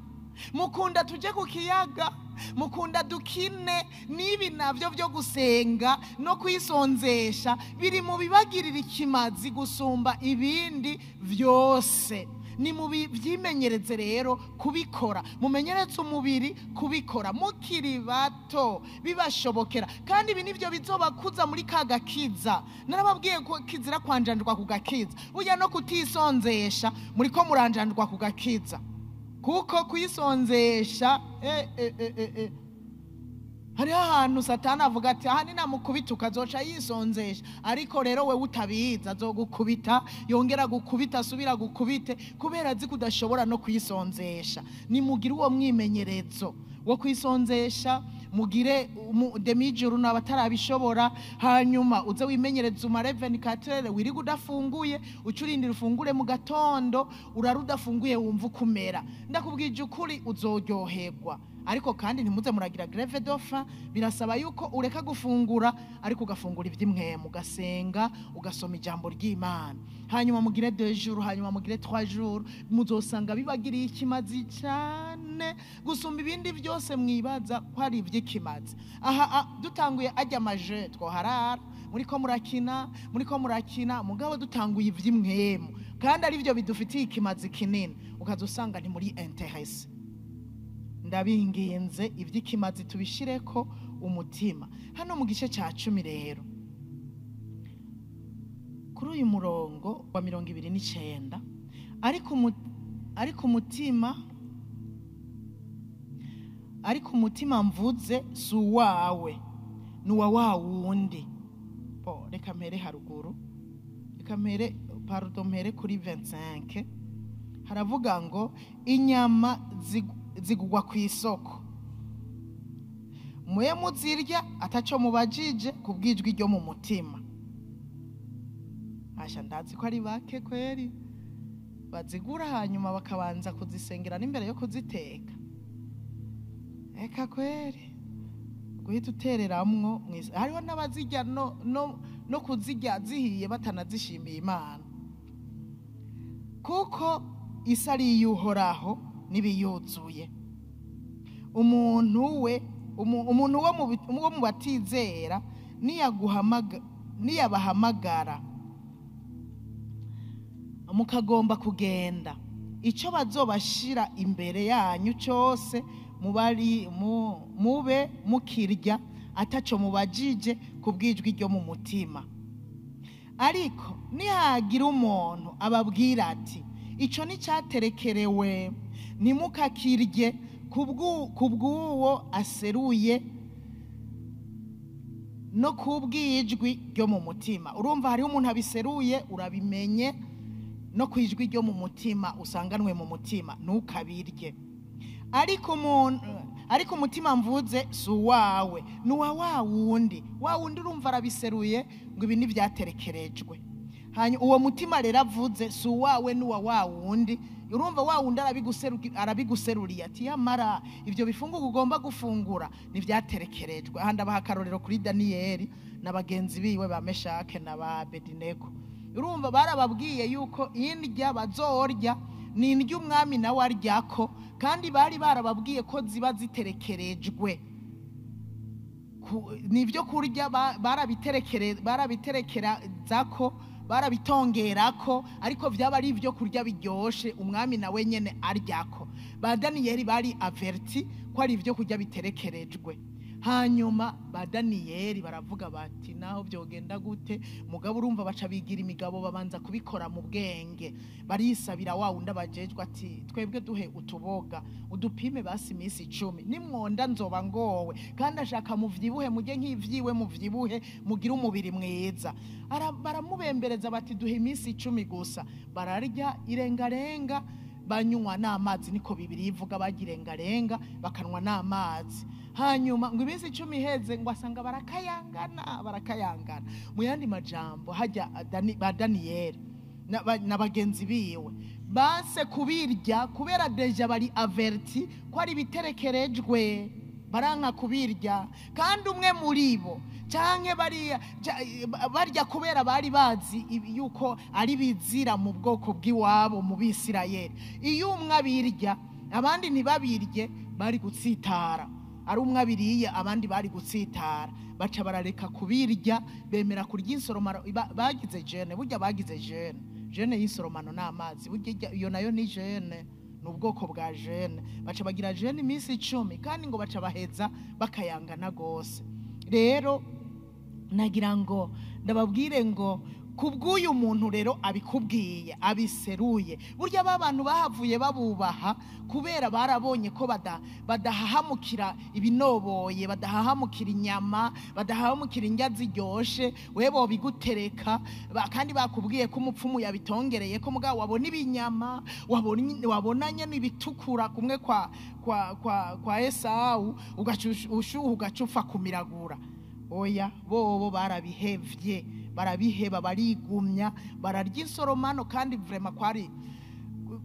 Speaker 1: Mukunda tuje ku kiyaga, mukunda dukine, n'ibi navyo byo gusenga no kwisonzesha biri mu bibagirira ikimazi gusumba ibindi vyose. Ni mu byimenyereze rero kubikora, mumenyereze umubiri kubikora mukiri bato, bibashobokera. Kandi ibi nivyo bizobakuza muri ka gakiza. Narababwiye ko kizira kwanjanirwa ku gakiza. Burya no kutisonzesha muriko muranjanirwa ku gakiza, kuko kwisonzesha hariho ahantu Satani avuga ati aha ninamukubita ukazoca yisonzesha, ariko rero wewe utabizi azogukubita, yongera gukubita, asubira gukubite, kubera azi ko udashobora no kwisonzesha. Nimugire uwo mwimenyerezo wo kwisonzesha, mugire demijuru n'abatarabishobora, hanyuma uze wimenyereze umare 24 wiriga udafunguye, ucurindira ufungure mu gatondo, urara udafunguye wumva ukumera. Ndakubwije ukuri uzoryoherwa. Ariko kandi ntimuze muragira greve dofa, birasaba yuko ureka gufungura ariko ugafungura ivy'imwemu, ugasenga, ugasoma ijambo ry'Imana. Hanyuma mugire 2 jours, hanyuma mugire 3 jours, muzosanga bibagiriye ikimazi cyane gusumba ibindi byose mwibaza ko ari ivy'ikimazi. Aha dutanguye ajya amaje twoharara, muriko murakina, muriko murakina, mugabo dutanguye ivy'imwemu kandi ari byo bidufitiye ikimazi kinini, ukazosanga nti muri interesse. Ndabinginze ivy'ikimazi tubishireko umutima. Hano mu gice ca 10 rero, kuri uyu murongo wa 29, ariko umutima mvuze si uwawe, ni uwa wa wundi. Bo reka mpere haruguru, reka mpere, pardon, mpere kuri 25. Haravuga ngo inyama zigugwa ku isoko, muye muzirya ataco mubajije kubwijwi ryo mu mutima. Asha ndazi ko ari bake kweri bazigura hanyuma bakabanza kuzisengera n'imbere yo kuziteka. Eka kweri guhita utereramwo mwisi. Hariho n'abazirya no kuzirya zihiye batanazishimiye Imana, kuko isi ari iy'Uhoraho n'ibiyuzuye. Umuntu we umuntu wo mu batizera niyabahamagara mukagomba kugenda, ico bazobashira imbere yanyu cyose mubari mube mukirya ataco mubajije kubwijwi ryo mu mutima. Ariko nihagira umuntu ababwira ati ico ni cyaterekerewe, ntimukakirye kubw'uwo aseruye no kubwijwi ryo mu mutima. Urumva hariho umuntu abiseruye urabimenye, no kwijwi ryo mu mutima usanganwe mu mutima, ntukabirye. Ariko umutima mvuze si uwawe, ni uwa wa wundi. Wa wundi urumva arabiseruye ngo ibi ntibyaterekerejwe. Hanyuma uwo mutima rero avuze si uwawe, ni uwa wa wundi. Urumva wa wundi arabiguseruriye ati yamara ivyo bifungurwa ugomba gufungura ntivyaterekerejwe. Aha ndabaha akarorero kuri Daniyeli na bagenzi biwe ba Meshake na ba Abedinego. Urumva barababwiye yuko indya bazorya ni indya umwami nawe aryako, kandi bari barababwiye ko ziba ziterekerejwe. Nivyo kurya barabiterekerezako, barabitongerako, ariko vyaba ari ivyo kurya biryoshe umwami nawe nyene aryako. Ba Daniyeli bari averti ko ari ivyo kurya biterekerejwe. Hanyuma ba Daniyeli baravuga bati naho byogenda gute, mugabo urumva baca bigira imigabo, babanza kubikora mu bwenge. Barisabira wa wundi abajejwe ati twebwe duhe utuboga udupime basi iminsi 10, nimwonda nzoba ngowe, kandi ashaka muvyibuhe mujye nk'ivyiwe, muvyibuhe mugire umubiri mwiza. Baramubembereza bati duhe iminsi 10 gusa. Bararya irengarenga, banywa n'amazi, niko Bibiliya ivuga, bagirengarenga bakanwa n'amazi. Hanyuma ngo iminsi 10 iheze ngo asanga barakayangana, barakayangana. Mu yandi majambo hajya ba Daniyeli na bagenzi biwe banse kubirya kubera déjà bari avertis ko ari biterekerejwe, baranka kubirya. Kandi umwe muri bo canke bariya barya kubera bari bazi yuko ari bizira mu bwoko bw'iwabo mu Bisirayeli. Iyo umwe abirya abandi ntibabirye bari gutsitara, ari umwe abiriye abandi bari gutsitara, baca barareka kubirya, bemera kurya insoromano. Bagize jeûne, burya bagize jeûne, jeûne y'insoromano n'amazi, burya iyo nayo ni jeûne, ni ubwoko bwa jeûne. Baca bagira jeûne iminsi 10, kandi ngo baca baheza bakayangana gose. Rero nagira ngo ndababwire ngo kubw'uyu muntu rero abikubwiye abiseruye, burya ba bantu bahavuye babubaha kubera barabonye ko badahahamukira ibinoboye, badahahamukira inyama, badahahamukira indya ziryoshe, we bobigutereka, kandi bakubwiye ko umupfumu yabitongereye, ko mugabo wabona ibinyama, wabonanye n'ibitukura kumwe kwa Esawu, ugashuha ugacufa kumiragura. Oya, bobo barabihevye, barabiheba, barigumya, bararya insoromano. Kandi vraiment kwari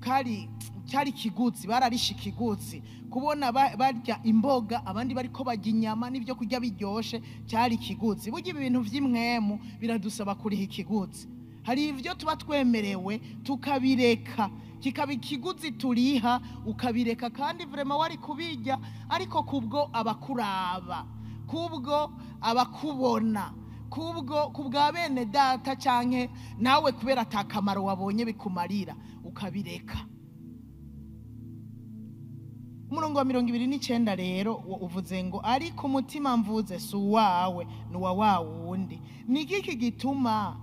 Speaker 1: kari cyari kiguzi, bararisha ikiguzi kubona barya imboga abandi bariko barya inyama n'ibyo kurya biryoshe, cyari ikiguzi. Burya ibi bintu vy'imwemu biradusaba kuriha ikiguzi. Hari ivyo tuba twemerewe tukabireka, kikaba ikiguzi turiha, ukabireka kandi vraiment wari kubirya, ariko kubwo abakuraba, kubwo abakubona, kubwo kubwa bene data, canke nawe kubera atakamaro wabonye bikumarira, ukabireka. Umurongo wa 29 rero uvuze ngo ariko umutima mvuze si uwawe, ni uwa wa wundi. Ni igiki gituma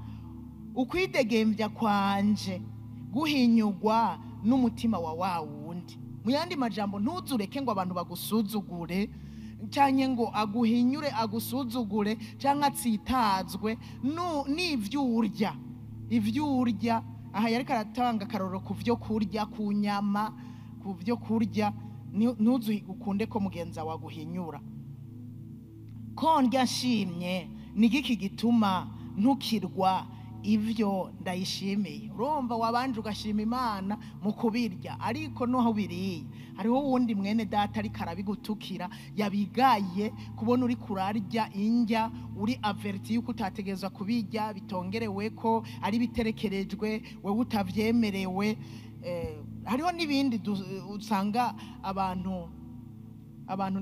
Speaker 1: ukwidegembya kwanje guhinyugwa n'umutima wa wa wundi? Mu yandi majambo, ntuzureke ngo abantu bagusuzugure, canke ngo aguhinyure agusuzugure, canke atsitazwe n'ivyo urya. Ivyo urya aha yariko aratanga akarorero ku vyo kurya, ku nyama, ku vyo kurya. Ntuzu ukunde ko mugenza waguhinyura. Ko ndya nshimye, ni igiki gituma ntukirwa ivyo ndayishimiye? Urumva wabanje ugashima Imana mu kubirya, ariko noho biriye hariho uwundi mwene data ariko arabigutukira, yabigaye kubona uri kurarya indya uri averti yuko utategerezwa kubirya, bitongerewe ko ari biterekerejwe, wewe utavyemerewe. Hariho n'ibindi usanga abantu,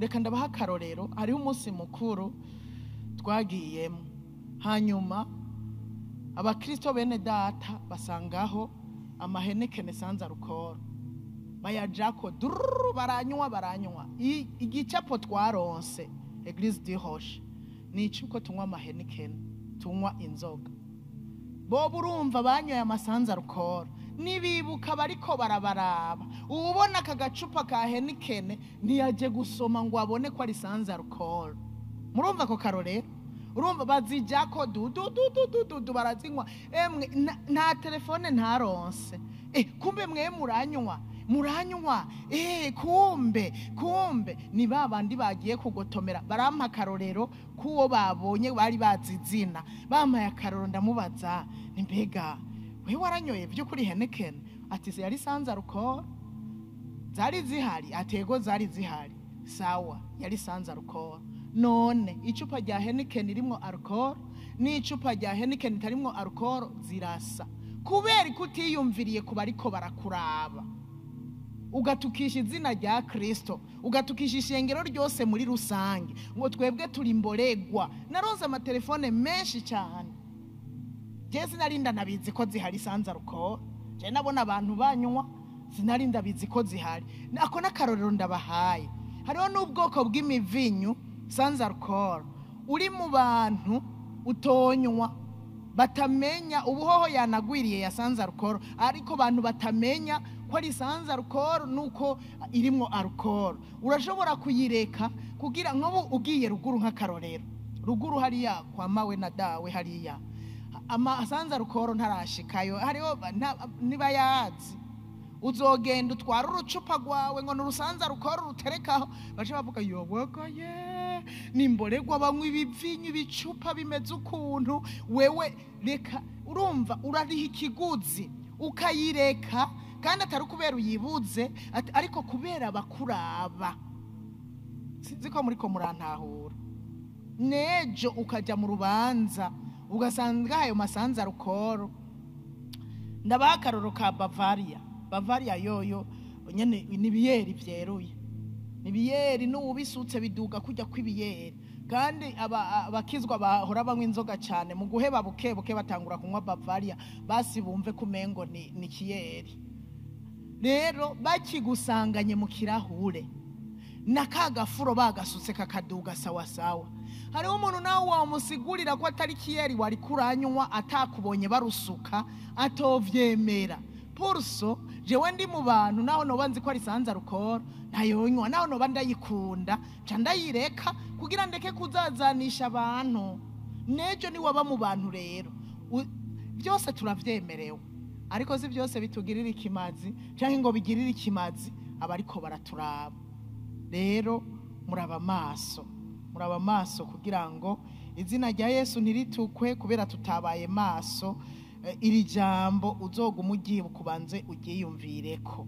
Speaker 1: reka ndabaha akarorero. Hariho umunsi mukuru twagiyemo, hanyuma abakristo bene data basangaho ama Heineken sans alcool, bayajako dururu, baranywa, baranywa. Igicapo twaronse Église du Rocher ni icuko tunywa ama Heineken, tunywa inzoga. Bo urumva banyoye ama sans alcool, nibibuka bariko barabaraba, ubona aka gacupa ka Heineken ntiyaje gusoma ngo abone ko ari sans alcool. Murumva ko karorero, urumva bazijako du du du du du du du, barazinywa. Emwe, nta telefone ntaronse. Kumbe mwe muranywa, muranywa. Kumbe ni ba bandi bagiye kugotomera, barampa akarorero kuwo babonye bari bazi izina. Bampaye akarorero, ndamubaza ni mbega we waranyoye by'ukuri Heineken? Ati se yari sans alcool, zari zihari? Atego zari zihari. Sawa, yari sans alcool. None icupa rya Heineken irimwo alcool n'icupa rya Heineken itarimwo alcool zirasa, kubera ko utiyumviriye kuba ariko barakuraba, ugatukisha izina rya Kristo, ugatukisha ishengero ryose muri rusange, ngo twebwe turi imboregwa. Naronse amatelefone menshi cyane. Je sinarinda nabizi ko zihari sans alcool, je nabona abantu banywa, sinarinda bizi ko zihari. Ako n'akarorero ndabahaye. Hariho n'ubwoko bw'imivinyu sans alcool uri mu bantu utonywa batamenya. Ubuhoho yanagwiriye ya sans alcool, ariko abantu batamenya ko ari sans alcool nuko irimwo alcool. Urashobora kuyireka kugira nk'ubu ugiye ruguru, nk'akarorero ruguru hariya kwa mawe na dawe, hariya ama sans alcool ntarashikayo, hariho niba yazi. Uzogenda utwara urucupa rwawe ngo nurusanza rukora uruterekaho, bace bavuga yobogoye nimboregwa banywa ibivinyu ibicupa bimeze ukuntu. Wewe reka, urumva urariha ikiguzi ukayireka, kandi atari kubera uyibuze, ariko kubera bakuraba. Sinzi ko muriko murantahura. Nejo ukajya mu rubanza ugasanga ayo masanza rukoro. Ndabaha akarorero ka Bavaria. Bavaria yoyo nyene ni biyeri vyeruye, ni biyeri n'uwubisutse biduga kujya kw'ibiyeri. Kandi abakizwa bahora banywa inzoga cyane, mu guheba buke buke batangura kunywa Bavaria, basi bumve kumengo ni kiyeri. Rero bakigusanganye mu kirahure na ka gafuro bagasutse kakaduga sawa sawa. Hariho umuntu nawe wamusigurira ko atari kiyeri wari kuranywa atakubonye barusuka, atovyemera. Purso jewe ndi mu bantu naho noba nzi ko ari sanza rukoro ntayonywa, naho noba ndayikunda nca ndayireka kugira ndeke kuzazanisha abantu. Nejo ni waba mu bantu rero byose turavyemerewe, ariko si byose bitugirira ikimazi canke ngo bigirire ikimazi abariko baraturaba. Rero muraba maso, muraba maso kugira ngo izina rya Yesu ntiritukwe kubera tutabaye maso. Iri jambo uzoguma ugiye kubanze ugiyumvireko.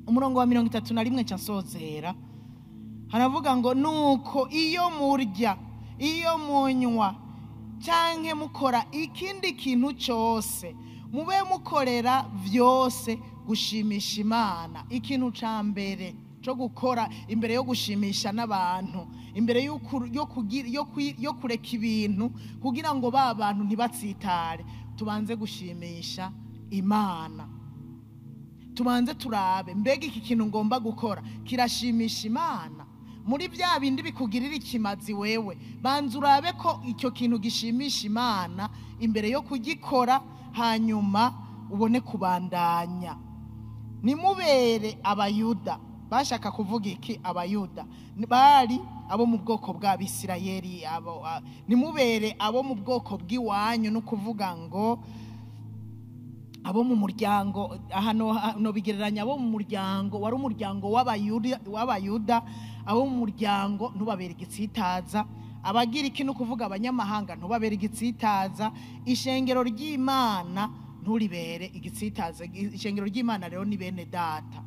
Speaker 1: Umurongo wa 31 ca nsozera haravuga ngo nuko iyo murya, iyo munywa canke mukora ikindi kintu cyose, mube mukorera vyose gushimisha Imana. Ikintu ca mbere cyo gukora imbere yo gushimisha n'abantu, imbere yo kureka ibintu kugira ngo ba bantu ntibatsitare, tubanze gushimisha Imana. Tubanze turabe mbega iki kintu ngomba gukora kirashimisha Imana. Muri bya bindi bikugirira ikimazi wewe, banza urabe ko icyo kintu gishimisha Imana imbere yo kugikora, hanyuma ubone kubandanya. Nimubere abayuda. Bashaka kuvuga iki abayuda? Bari abo mu bwoko bw'Abisirayeli, abo nimubere abo mu bwoko bw'iwanyu, no kuvuga ngo abo mu muryango hano no bigereranya abo mu muryango wari umuryango w'abayuda, abo mu muryango ntubabere igitsitaza, abagira iki no kuvuga abanyamahanga ntubabere igitsitaza, ishengero ry'Imana nturibere igitsitaza. Ishengero ry'Imana rero ni bene data.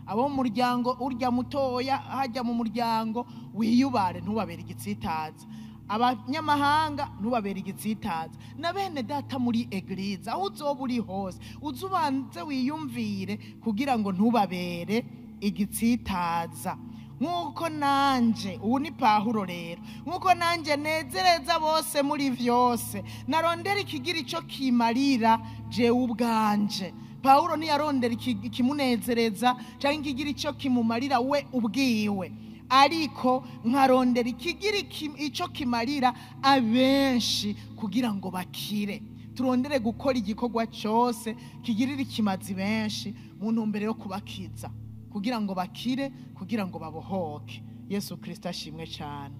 Speaker 1: Abo mu muryango urya mutoya hajya mu muryango wiyubare ntubabere igitsitaza, abanyamahanga ntubabere igitsitaza, na bene data muri eglise aho uzoba uri hose uzubanze wiyumvire kugira ngo ntubabere igitsitaza. Nkuko nanje, ubu ni Pawulo rero, nkuko nanje nezereza bose muri vyose, narondera ikigira ico kimarira jewe ubwanje. Pawulo ntiyarondera ikimunezereza canke ikigira ico kimumarira we ubwiwe, ariko nkarondera ikigira ico kimarira abenshi kugira ngo bakire. Turondere gukora igikorwa cyose kigirira ikimazi benshi mu ntumbero yo kubakiza, kugira ngo bakire, kugira ngo babohoke. Yesu Kristo ashimwe cyane.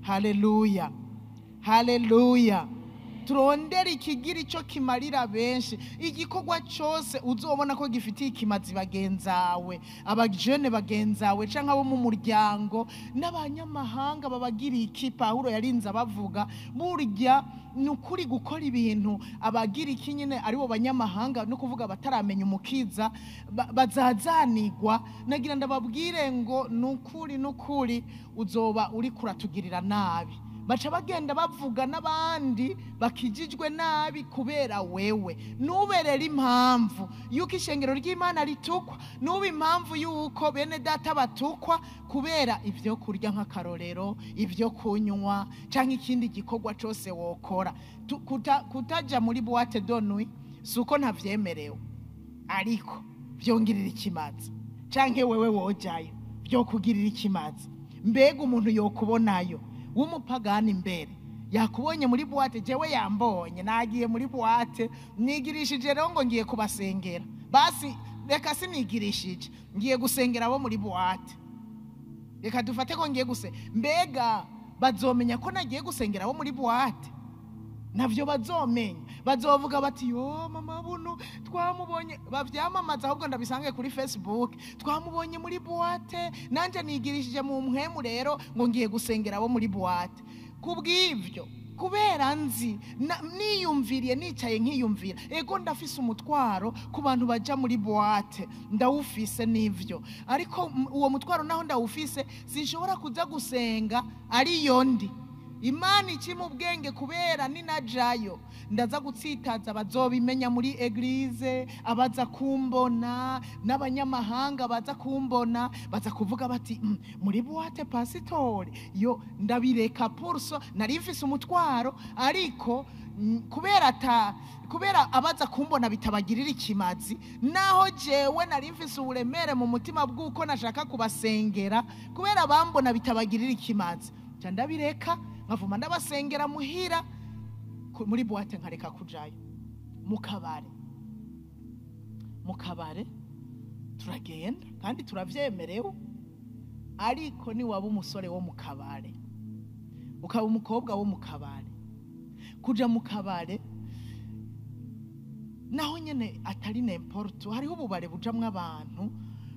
Speaker 1: Haleluya, haleluya. Turondere ikigira ico kimarira benshi. Igikorwa cyose uzobona ko gifitiye ikimazi bagenzawe, abajene bagenzawe canke abo mu muryango n'abanyamahanga babagira iki. Pawulo yarinze abavuga burya ni ukuri gukora ibintu abagira iki nyine aribo banyamahanga, no kuvuga bataramenya umukiza, bazazanigwa. Nagira ndababwire ngo nukuri nukuri uzoba uri kuratugirira nabi. Baca bagenda bavuga n'abandi bakijijwe nabi kubera wewe. Nuberera impamvu yuko ishengero ry'Imana ritukwa, nube impamvu yuko bene data batukwa kubera ibyo kurya nk'akarorero, ibyo kunywa canke ikindi gikorwa cose wokora. Kutaja muri boîte de nuit suko ntavyemerewe, ariko vyongirira ikimazi, canke wewe wojayo byo kugirira ikimazi. Mbega umuntu yokubonayo w'umupagani imbere yakubonye muri boîte, jewe yambonye nagiye muri boîte nigirishije rero ngo ngiye kubasengera, basi reka sinigirishije ngiye gusengera abo muri boîte, reka dufate ko ngiye guse, mbega bazomenya ko nagiye gusengera abo muri boîte? Navyo bazomenya. Bazovuga bati yo mama buno twamubonye, bavyamamaza ahubwo ndabisange kuri Facebook, twamubonye muri boîte, nanje nigirishije mu mpwemu rero ngo ngiye gusengera abo muri boîte. Kubw'ivyo, kubera nzi niyumviriye, nicaye nkiyumvira, ego ndafise umutwaro ku bantu baja muri boîte, ndawufise nivyo, ariko uwo mutwaro naho ndawufise sinshobora kuza gusenga ariyo ndi. Imana ikima ubwenge, kubera ninajayo ndaza gutsitaza bazobimenya muri eglise, abaza kumbona n'abanyamahanga baza kumbona baza kuvuga bati muri boîte pasitori yo. Ndabireka purso, nari mfise umutwaro, ariko kubera abaza kumbona bitabagirira ikimazi, naho jewe nari mfise uburemere mu mutima bw'uko nashaka kubasengera, kubera bambona bitabagirira ikimazi, nca ndabireka nkavuma ndabasengera muhira. Muri boîte nkareka kujayo. Mu kabare turagenda kandi turavyemerewe, ariko ni waba umusore wo mu kabare, ukaba umukobwa wo mu kabare, kuja mu kabare naho nyene atari n'importe. Hariho ububare bujamwo abantu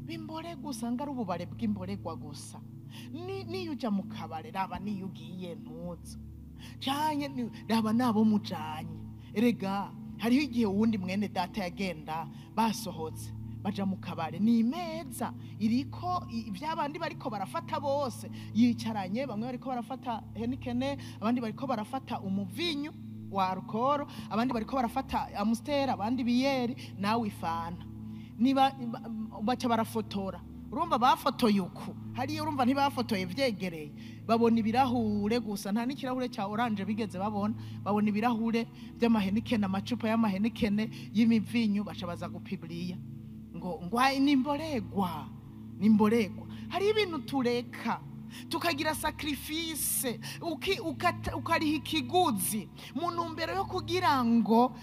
Speaker 1: b'imboregwa, usanga ari ububare bw'imboregwa gusa. Niyo uja mu kabare, raba niyo ugiye ntuza canke raba nabo mujanye. Erega hariho igihe uwundi mwene data yagenda, basohotse baja mu kabare, ni imeza iriko ivy'abandi bariko barafata bose yicaranye, bamwe bariko barafata Heineken, abandi bariko barafata umuvinyu wa alcool, abandi bariko barafata Amstel, abandi biyeri, nawe ifanta. Niba baca barafotora, urumva bafotoye uku hariya, urumva ntibafotoye vyegereye, babona ibirahure gusa, nta n'ikirahure cya orange bigeze babona, babona ibirahure by'ama Heineken, amacupa y'ama Heineken y'imivinyu, baca baza gupibliya ngo "Ai, nimboregwa, nimboregwa." Hari ibintu tureka tukagira sacrifice, ukariha ikiguzi mu ntumbero yo kugira ngo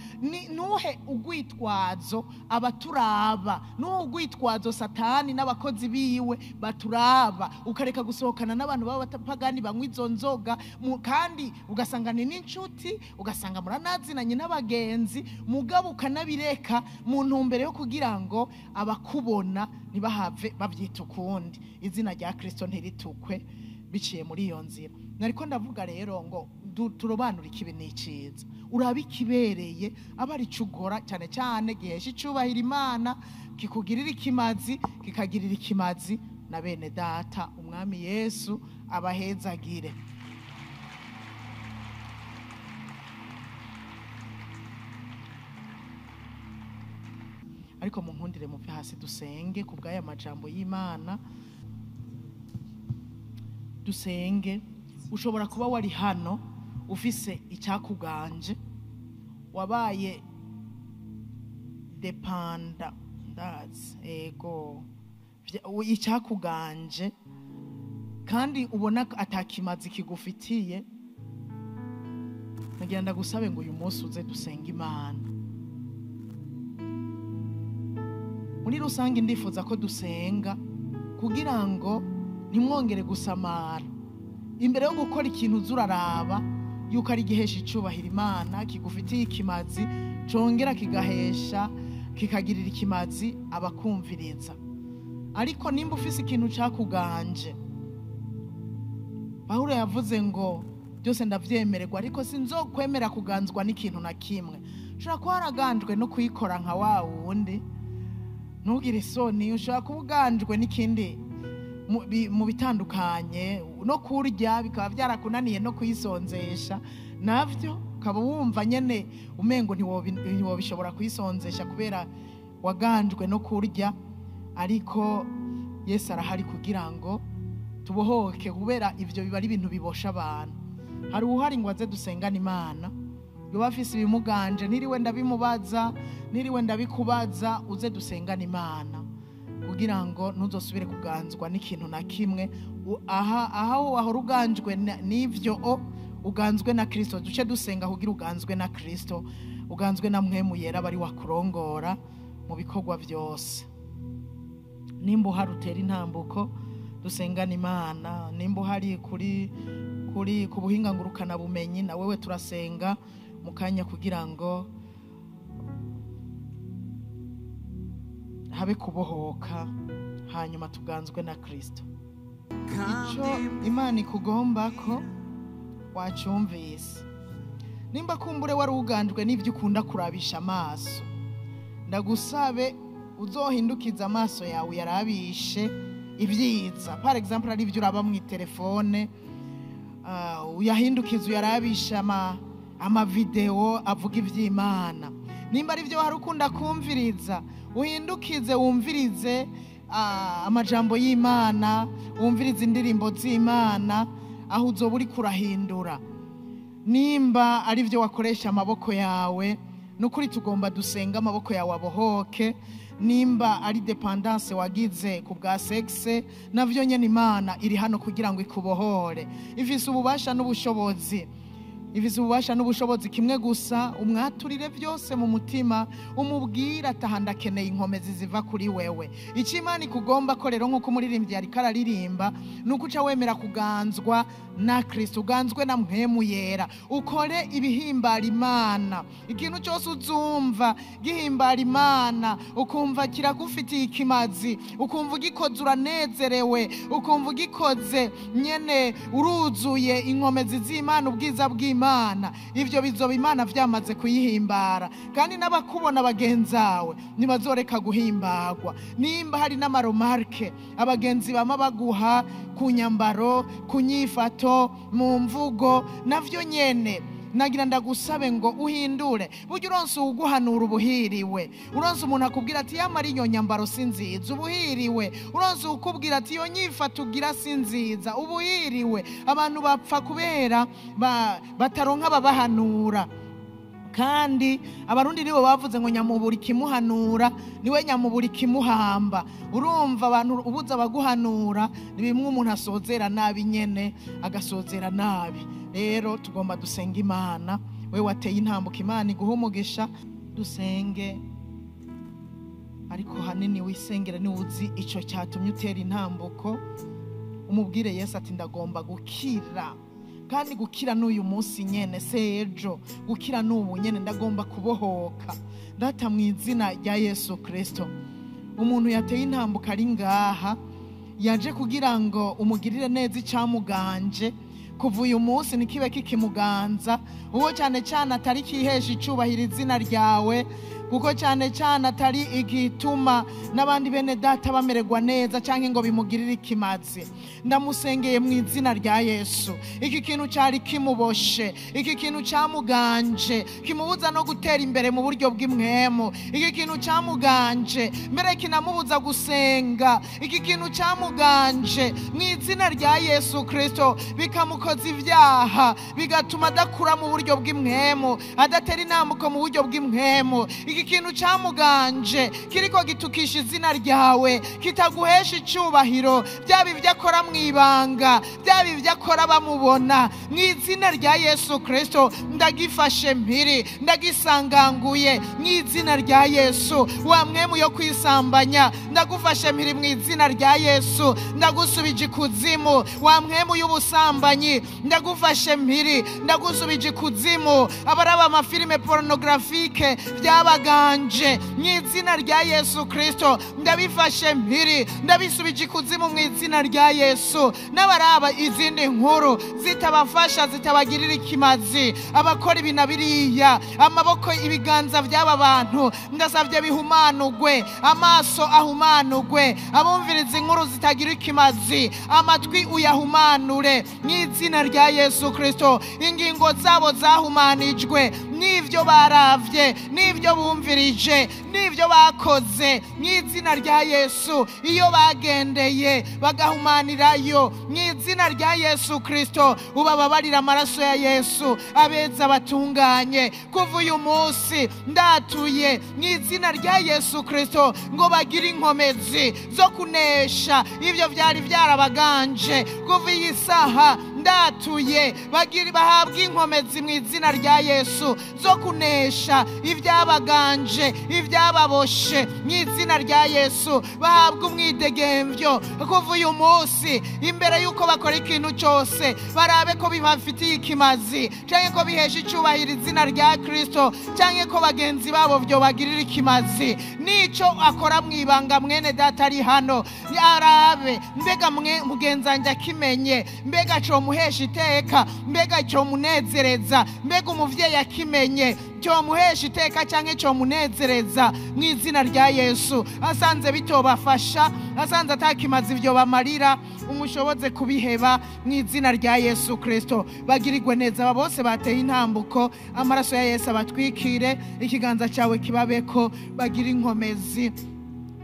Speaker 1: nuhe ugwitwazo abaturaba, nuhe ugwitwazo Satani n'abakozi biwe baturaba, ukareka gusohokana n'abantu baba b'abapagani banywa izo nzoga, kandi ugasanga ni n'inshuti, ugasanga muranazinanye n'abagenzi, mugabo ukanabireka mu ntumbero yo kugira ngo abakubona ntibahave babyita ukundi, izina rya Kristo ntiritukwe biciye muri iyo nzira. Nariko ndavuga rero ngo turobanure ikibi n'iciza, urabe ikibereye aba ari cyo ugora, cyane cyane gihesha icubahiro Imana, kikugirira ikimazi, kikagirira ikimazi na bene data. Umwami Yesu abahezagire. Ariko munkundire muve hasi dusenge ku bw'aya majambo y'Imana. Dusenge. Ushobora kuba wari hano ufise icyakuganje, wabaye dépendant, ndazi ego icyakuganje kandi ubona ko atakimazi kigufitiye. Nagira ndagusabe ngo uyu munsi uze dusenge Imana. Muri rusange ndifuza ko dusenga kugira ngo ntimwongere gusamara. Imbere yo gukora ikintu uza uraraba yuko ari igihesha icubahiro Imana, kigufitiye ikimazi, congera kigahesha kikagirira ikimazi abakumviriza. Ariko nimba ufise ikintu cakuganje, Pawulo yavuze ngo byose ndavyemererwa, ariko sinzokwemera kuganzwa n'ikintu na kimwe. Ushobora kuba waraganjwe no kuyikora nka wa wundi, ntugire isoni. Ushobora kuba uganjwe n'ikindi mu bitandukanye no kurya, bikaba byarakunaniye no kuyisonzesha, navyo ukaba wumva nyene umengo ntiwobishobora kuyisonzesha kubera waganjwe no kurya. Ariko Yesu arahari kugira ngo tubohoke, kubera ivyo biba ari ibintu bibosha abantu. Hari uwuhari ngo aze dusengane Imana, yoba afise ibimuganje, ntiriwe ndabimubaza, ntiriwe ndabikubaza, uze dusengane Imana kugira ngo ntuzosubire kuganzwa n'ikintu na kimwe. Aha wahora uganjwe n'ivyo, o uganzwe na Kristo. Duce dusenga kugira uganzwe na Kristo, uganzwe na Mpwemu Yera, bari wakurongora mu bikorwa byose. Nimba uhari utera intambuko dusengana Imana. Nimba uhari kuri ku buhinga ngurukana bumenyi, na wewe turasenga. mu kanya kugira ngo habe kubohoka, hanyuma tuganzwe na Kristo. Ico Imana ikugomba ko wacumvise. Nimba kumbure wari uganjwe n'ibyo ukunda kurabisha amaso, ndagusabe uzohindukiza amaso yawe yarabishe ibyiza. Par exemple ari ibyo uraba mu telefone, uyahindukiza uyarabisha ama video avuga ivy'Imana. Nimba ari byo hari ukunda kumviriza, uhindukize wumvirize amajambo y'Imana, wumvirize indirimbo z'Imana, aho uzoba uri kurahindura. Nimba ari byo wakoresha amaboko yawe, nukuri tugomba dusenga amaboko yawe abohoke. Nimba ari dependance wagize ku bwa sexe, navyo nyene Imana iri hano kugira ngo ikubohore. Ifise ububasha n'ubushobozi, ifise ububasha n'ubushobozi kimwe gusa, umwaturire byose mu mutima, umubwira ataha ndakeneye inkomezi ziva kuri wewe. Icyo Imana ikugomba ko rero nk'uko umuririmbyi yariko araririmba, nuko uca wemera kuganzwa na Kristo, uganzwe na Mpwemu Yera, ukore ibihimbara Imana. Ikintu cyose uzumva gihimbara Imana, ukumva kiragufitiye ikimazi, ukumva ugikoze uranezerewe, ukumva ugikoze nyene uruzuye inkomezi z'Imana, ubwiza bw'Imana, ivyo bizoba Imana vyamaze kuyihimbara. Kandi n'abakubona bagenzawe ntibazoreka guhimbagwa. Nimba hari n'amaromarke abagenzi bama baguha ku nyambaro, ku nyifato, mu mvugo, navyo nyene nagira ndagusabe ngo uhindure. Burya uronse uguhanura ubuhiriwe, uronse umuntu akubwira ati yamara iyo nyambaro si nziza, ubuhiriwe. Uronse ukubwira ati iyo nyifato ugira si nziza, ubuhiriwe. Abantu bapfa kubera bataronka ababahanura. Kandi abarundi nibo bavuze ngo nyamubura ikimuhanura niwe nyamubura ikimuhamba. Urumva abantu ubuza abaguhanura ni bimwe umuntu asozera nabi nyene, agasozera nabi. Rero tugomba dusenga Imana. We wateye intambuko, Imana iguhe umugisha. Dusenge, ariko hanini wisengera ni uzi ico cyatumye utera intambuko. Umubwire Yesu ati ndagomba gukira, kandi gukira n'uyu munsi nyene, se ejo, gukira n'ubu nyene, ndagomba kubohoka. Data mu izina rya Yesu Kristo, umuntu yateye intambuko ari ngaha, yaje kugira ngo umugirire neza icamuganje. Kuva uyu munsi ntikibe kikimuganza, uwo cyane cyane atari kihesha icubahiro izina ryawe, kuko cyane cyane atari igituma n'abandi bene data bamererwa neza cyangwa ngo bimugirire ikimazi. Ndamusengeye mu izina rya Yesu. Iki kintu cyari kimuboshe, iki kintu cyamuganje kimubuza no gutera imbere mu buryo bw'imwemu, iki kintu cyamuganje mbere kinamubuza gusenga, iki kintu cyamuganje mu izina rya Yesu Kristo bikamukoza ibyaha, bigatuma adakura mu buryo bw'imwemu, adatera intambuko mu buryo bw'imwemu. Iki kintu cyamuganje kiriko gitukisha izina ryawe, kitaguhesha icubahiro, byaba ibyo akora mu ibanga, byaba ibyo akora bamubona, mu izina rya Yesu Kristo ndagifashe mpiri, ndagisanganguye mu izina rya Yesu. Wa mwemu yo kwisambanya ndagufashe mpiri mu izina rya Yesu, ndagusubije ikuzimu. Wa mwemu y'ubusambanyi ndagufashe mpiri, ndagusubije ikuzimu. Abaraba amafilime pornographique byabaganje mu izina rya Yesu Kristo ndabifashe mpiri, ndabisubije ikuzimu mu izina rya Yesu. N'abaraba izindi nkuru zitabafasha, zitabagirira ikimazi, abakora ibi na biriya, amaboko ibiganza by'aba bantu ndasabye bihumanugwe, amaso ahumanugwe, abumviriza inkuru zitagira ikimazi, amatwi uyahumanure mu izina rya Yesu Kristo. Ingingo zabo zahumanijwe n'ivyo baravye, n'ivyo bumvirije, n'ivyo bakoze mu izina rya Yesu. Iyo bagendeye bagahumanirayo mu izina rya Yesu Kristo, ubababarira amaraso ya Yesu abeza batunganye. Kuva uyu munsi ndatuye mu izina rya Yesu Kristo ngo bagire inkomezi zo kunesha ivyo vyari vyarabaganje. Kuva iyi saha Ndatuye bahabwa inkomezi mu izina rya Yesu zo kunesha ibyabaganje, ibyababoshe mu izina rya Yesu. Bahabwa umwidegemvyo kuva uyu munsi, imbere yuko bakora ikintu cyose barabe ko bibafitiye ikimazi, canke ko bihesha icyubahiro izina rya Kristo, canke ko bagenzi babo byo bagirira ikimazi. Nico akora mwibanga mwene data ari hano, arabe mbega mugenzi wanjye akimenye, mbega cyo muhesha iteka, mbega cyo munezereza, mbega umuvyeyi akimenye cyo muhesha iteka canke cyo munezereza mu izina rya Yesu. Asanze bitobafasha, asanze atakimazi ibyo bamarira, umushoboze kubiheba mu izina rya Yesu Kristo. Bagirirwe neza aba bose bateye intambuko, amaraso ya Yesu abatwikire, ikiganza cyawe kibabeko, bagira inkomezi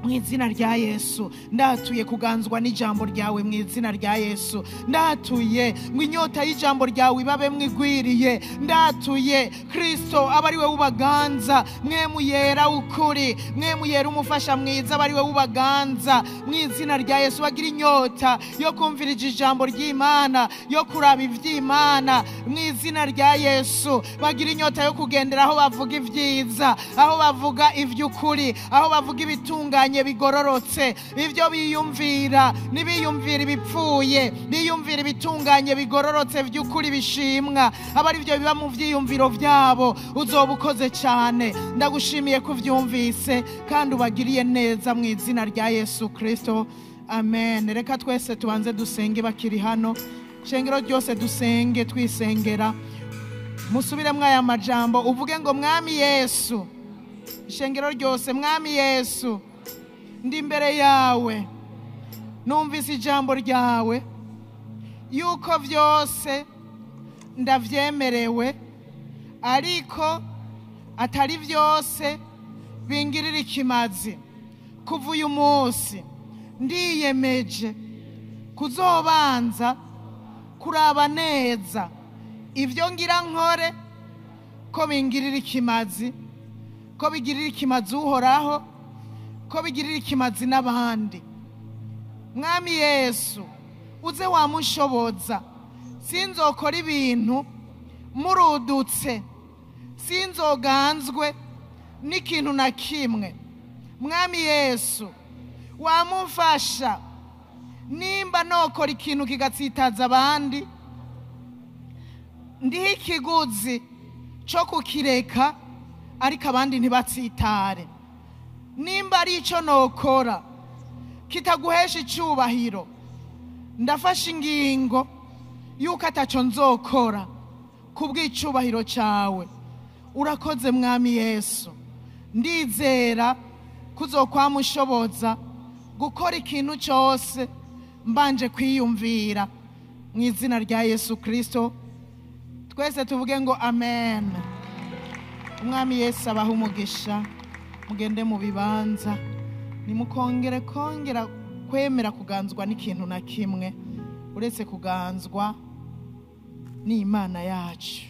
Speaker 1: mu izina rya Yesu. Ndatuye kuganzwa n'ijambo ryawe mu izina rya Yesu. Ndatuye ngo inyota y'ijambo ryawe ibabe mwigwiriye. Ndatuye Kristo aba ari we ubaganza, mwe muyera ukuri, mwe muyera umufasha mwiza aba ari we ubaganza mu izina rya Yesu. Bagira inyota yo kumvira ijambo ry'Imana, yo kuraba ivy'Imana mu izina rya Yesu. Bagira inyota yo kugendera aho bavuga ivyiza, aho bavuga ivy'ukuri, aho bavuga ibitunganye bigororotse. Ibyo biyumvira nibiyumvira ibipfuye, biyumvira ibitunganye bigororotse by'ukuri bishimwa, aba ari byo biba mu vyiyumviro vyabo. Uzoba ukoze cyane, ndagushimiye kuvyumvise kandi ubagiriye neza mu izina rya Yesu Kristo, amen. Reka twese tubanze dusenge bakiri hano, shengero ryose dusenge twisengera. Musubiremwo aya majambo, uvuge ngo Mwami Yesu. Ishengero ryose, Mwami Yesu, ndi imbere yawe, numvise ijambo ryawe yuko vyose ndavyemerewe, ariko atari vyose bingirira ikimazi. Kuva uyu munsi ndiyemeje kuzobanza kuraba neza ivyo ngira nkore ko bingirira ikimazi, ko bigirira ikimazi Uhoraho, ko bigirira ikimazi n'abandi. Mwami Yesu, uze wamushoboza, sinzokora ibintu murudutse, sinzoganzwe n'ikintu na kimwe. Mwami Yesu, wamufasha nimba nokora ikintu kigatsitaza abandi, ndiho ikiguzi cyo kukireka ariko abandi ntibatsitare. Nimba ari icyo nokora kitaguhesha icyubahiro, ndafashe ingingo yuko ataco nzokora kubw'icubahiro cyawe. Urakoze Mwami Yesu, ndizera kuzokwamushoboza gukora ikintu cyose mbanje kwiyumvira mu izina rya Yesu Kristo. Twese tuvuge ngo amen. Umwami Yesu abaha umugisha. Mugende mu bibanza, nimukongere kongera kwemera kuganzwa n'ikintu na kimwe uretse kuganzwa n'Imana yacu.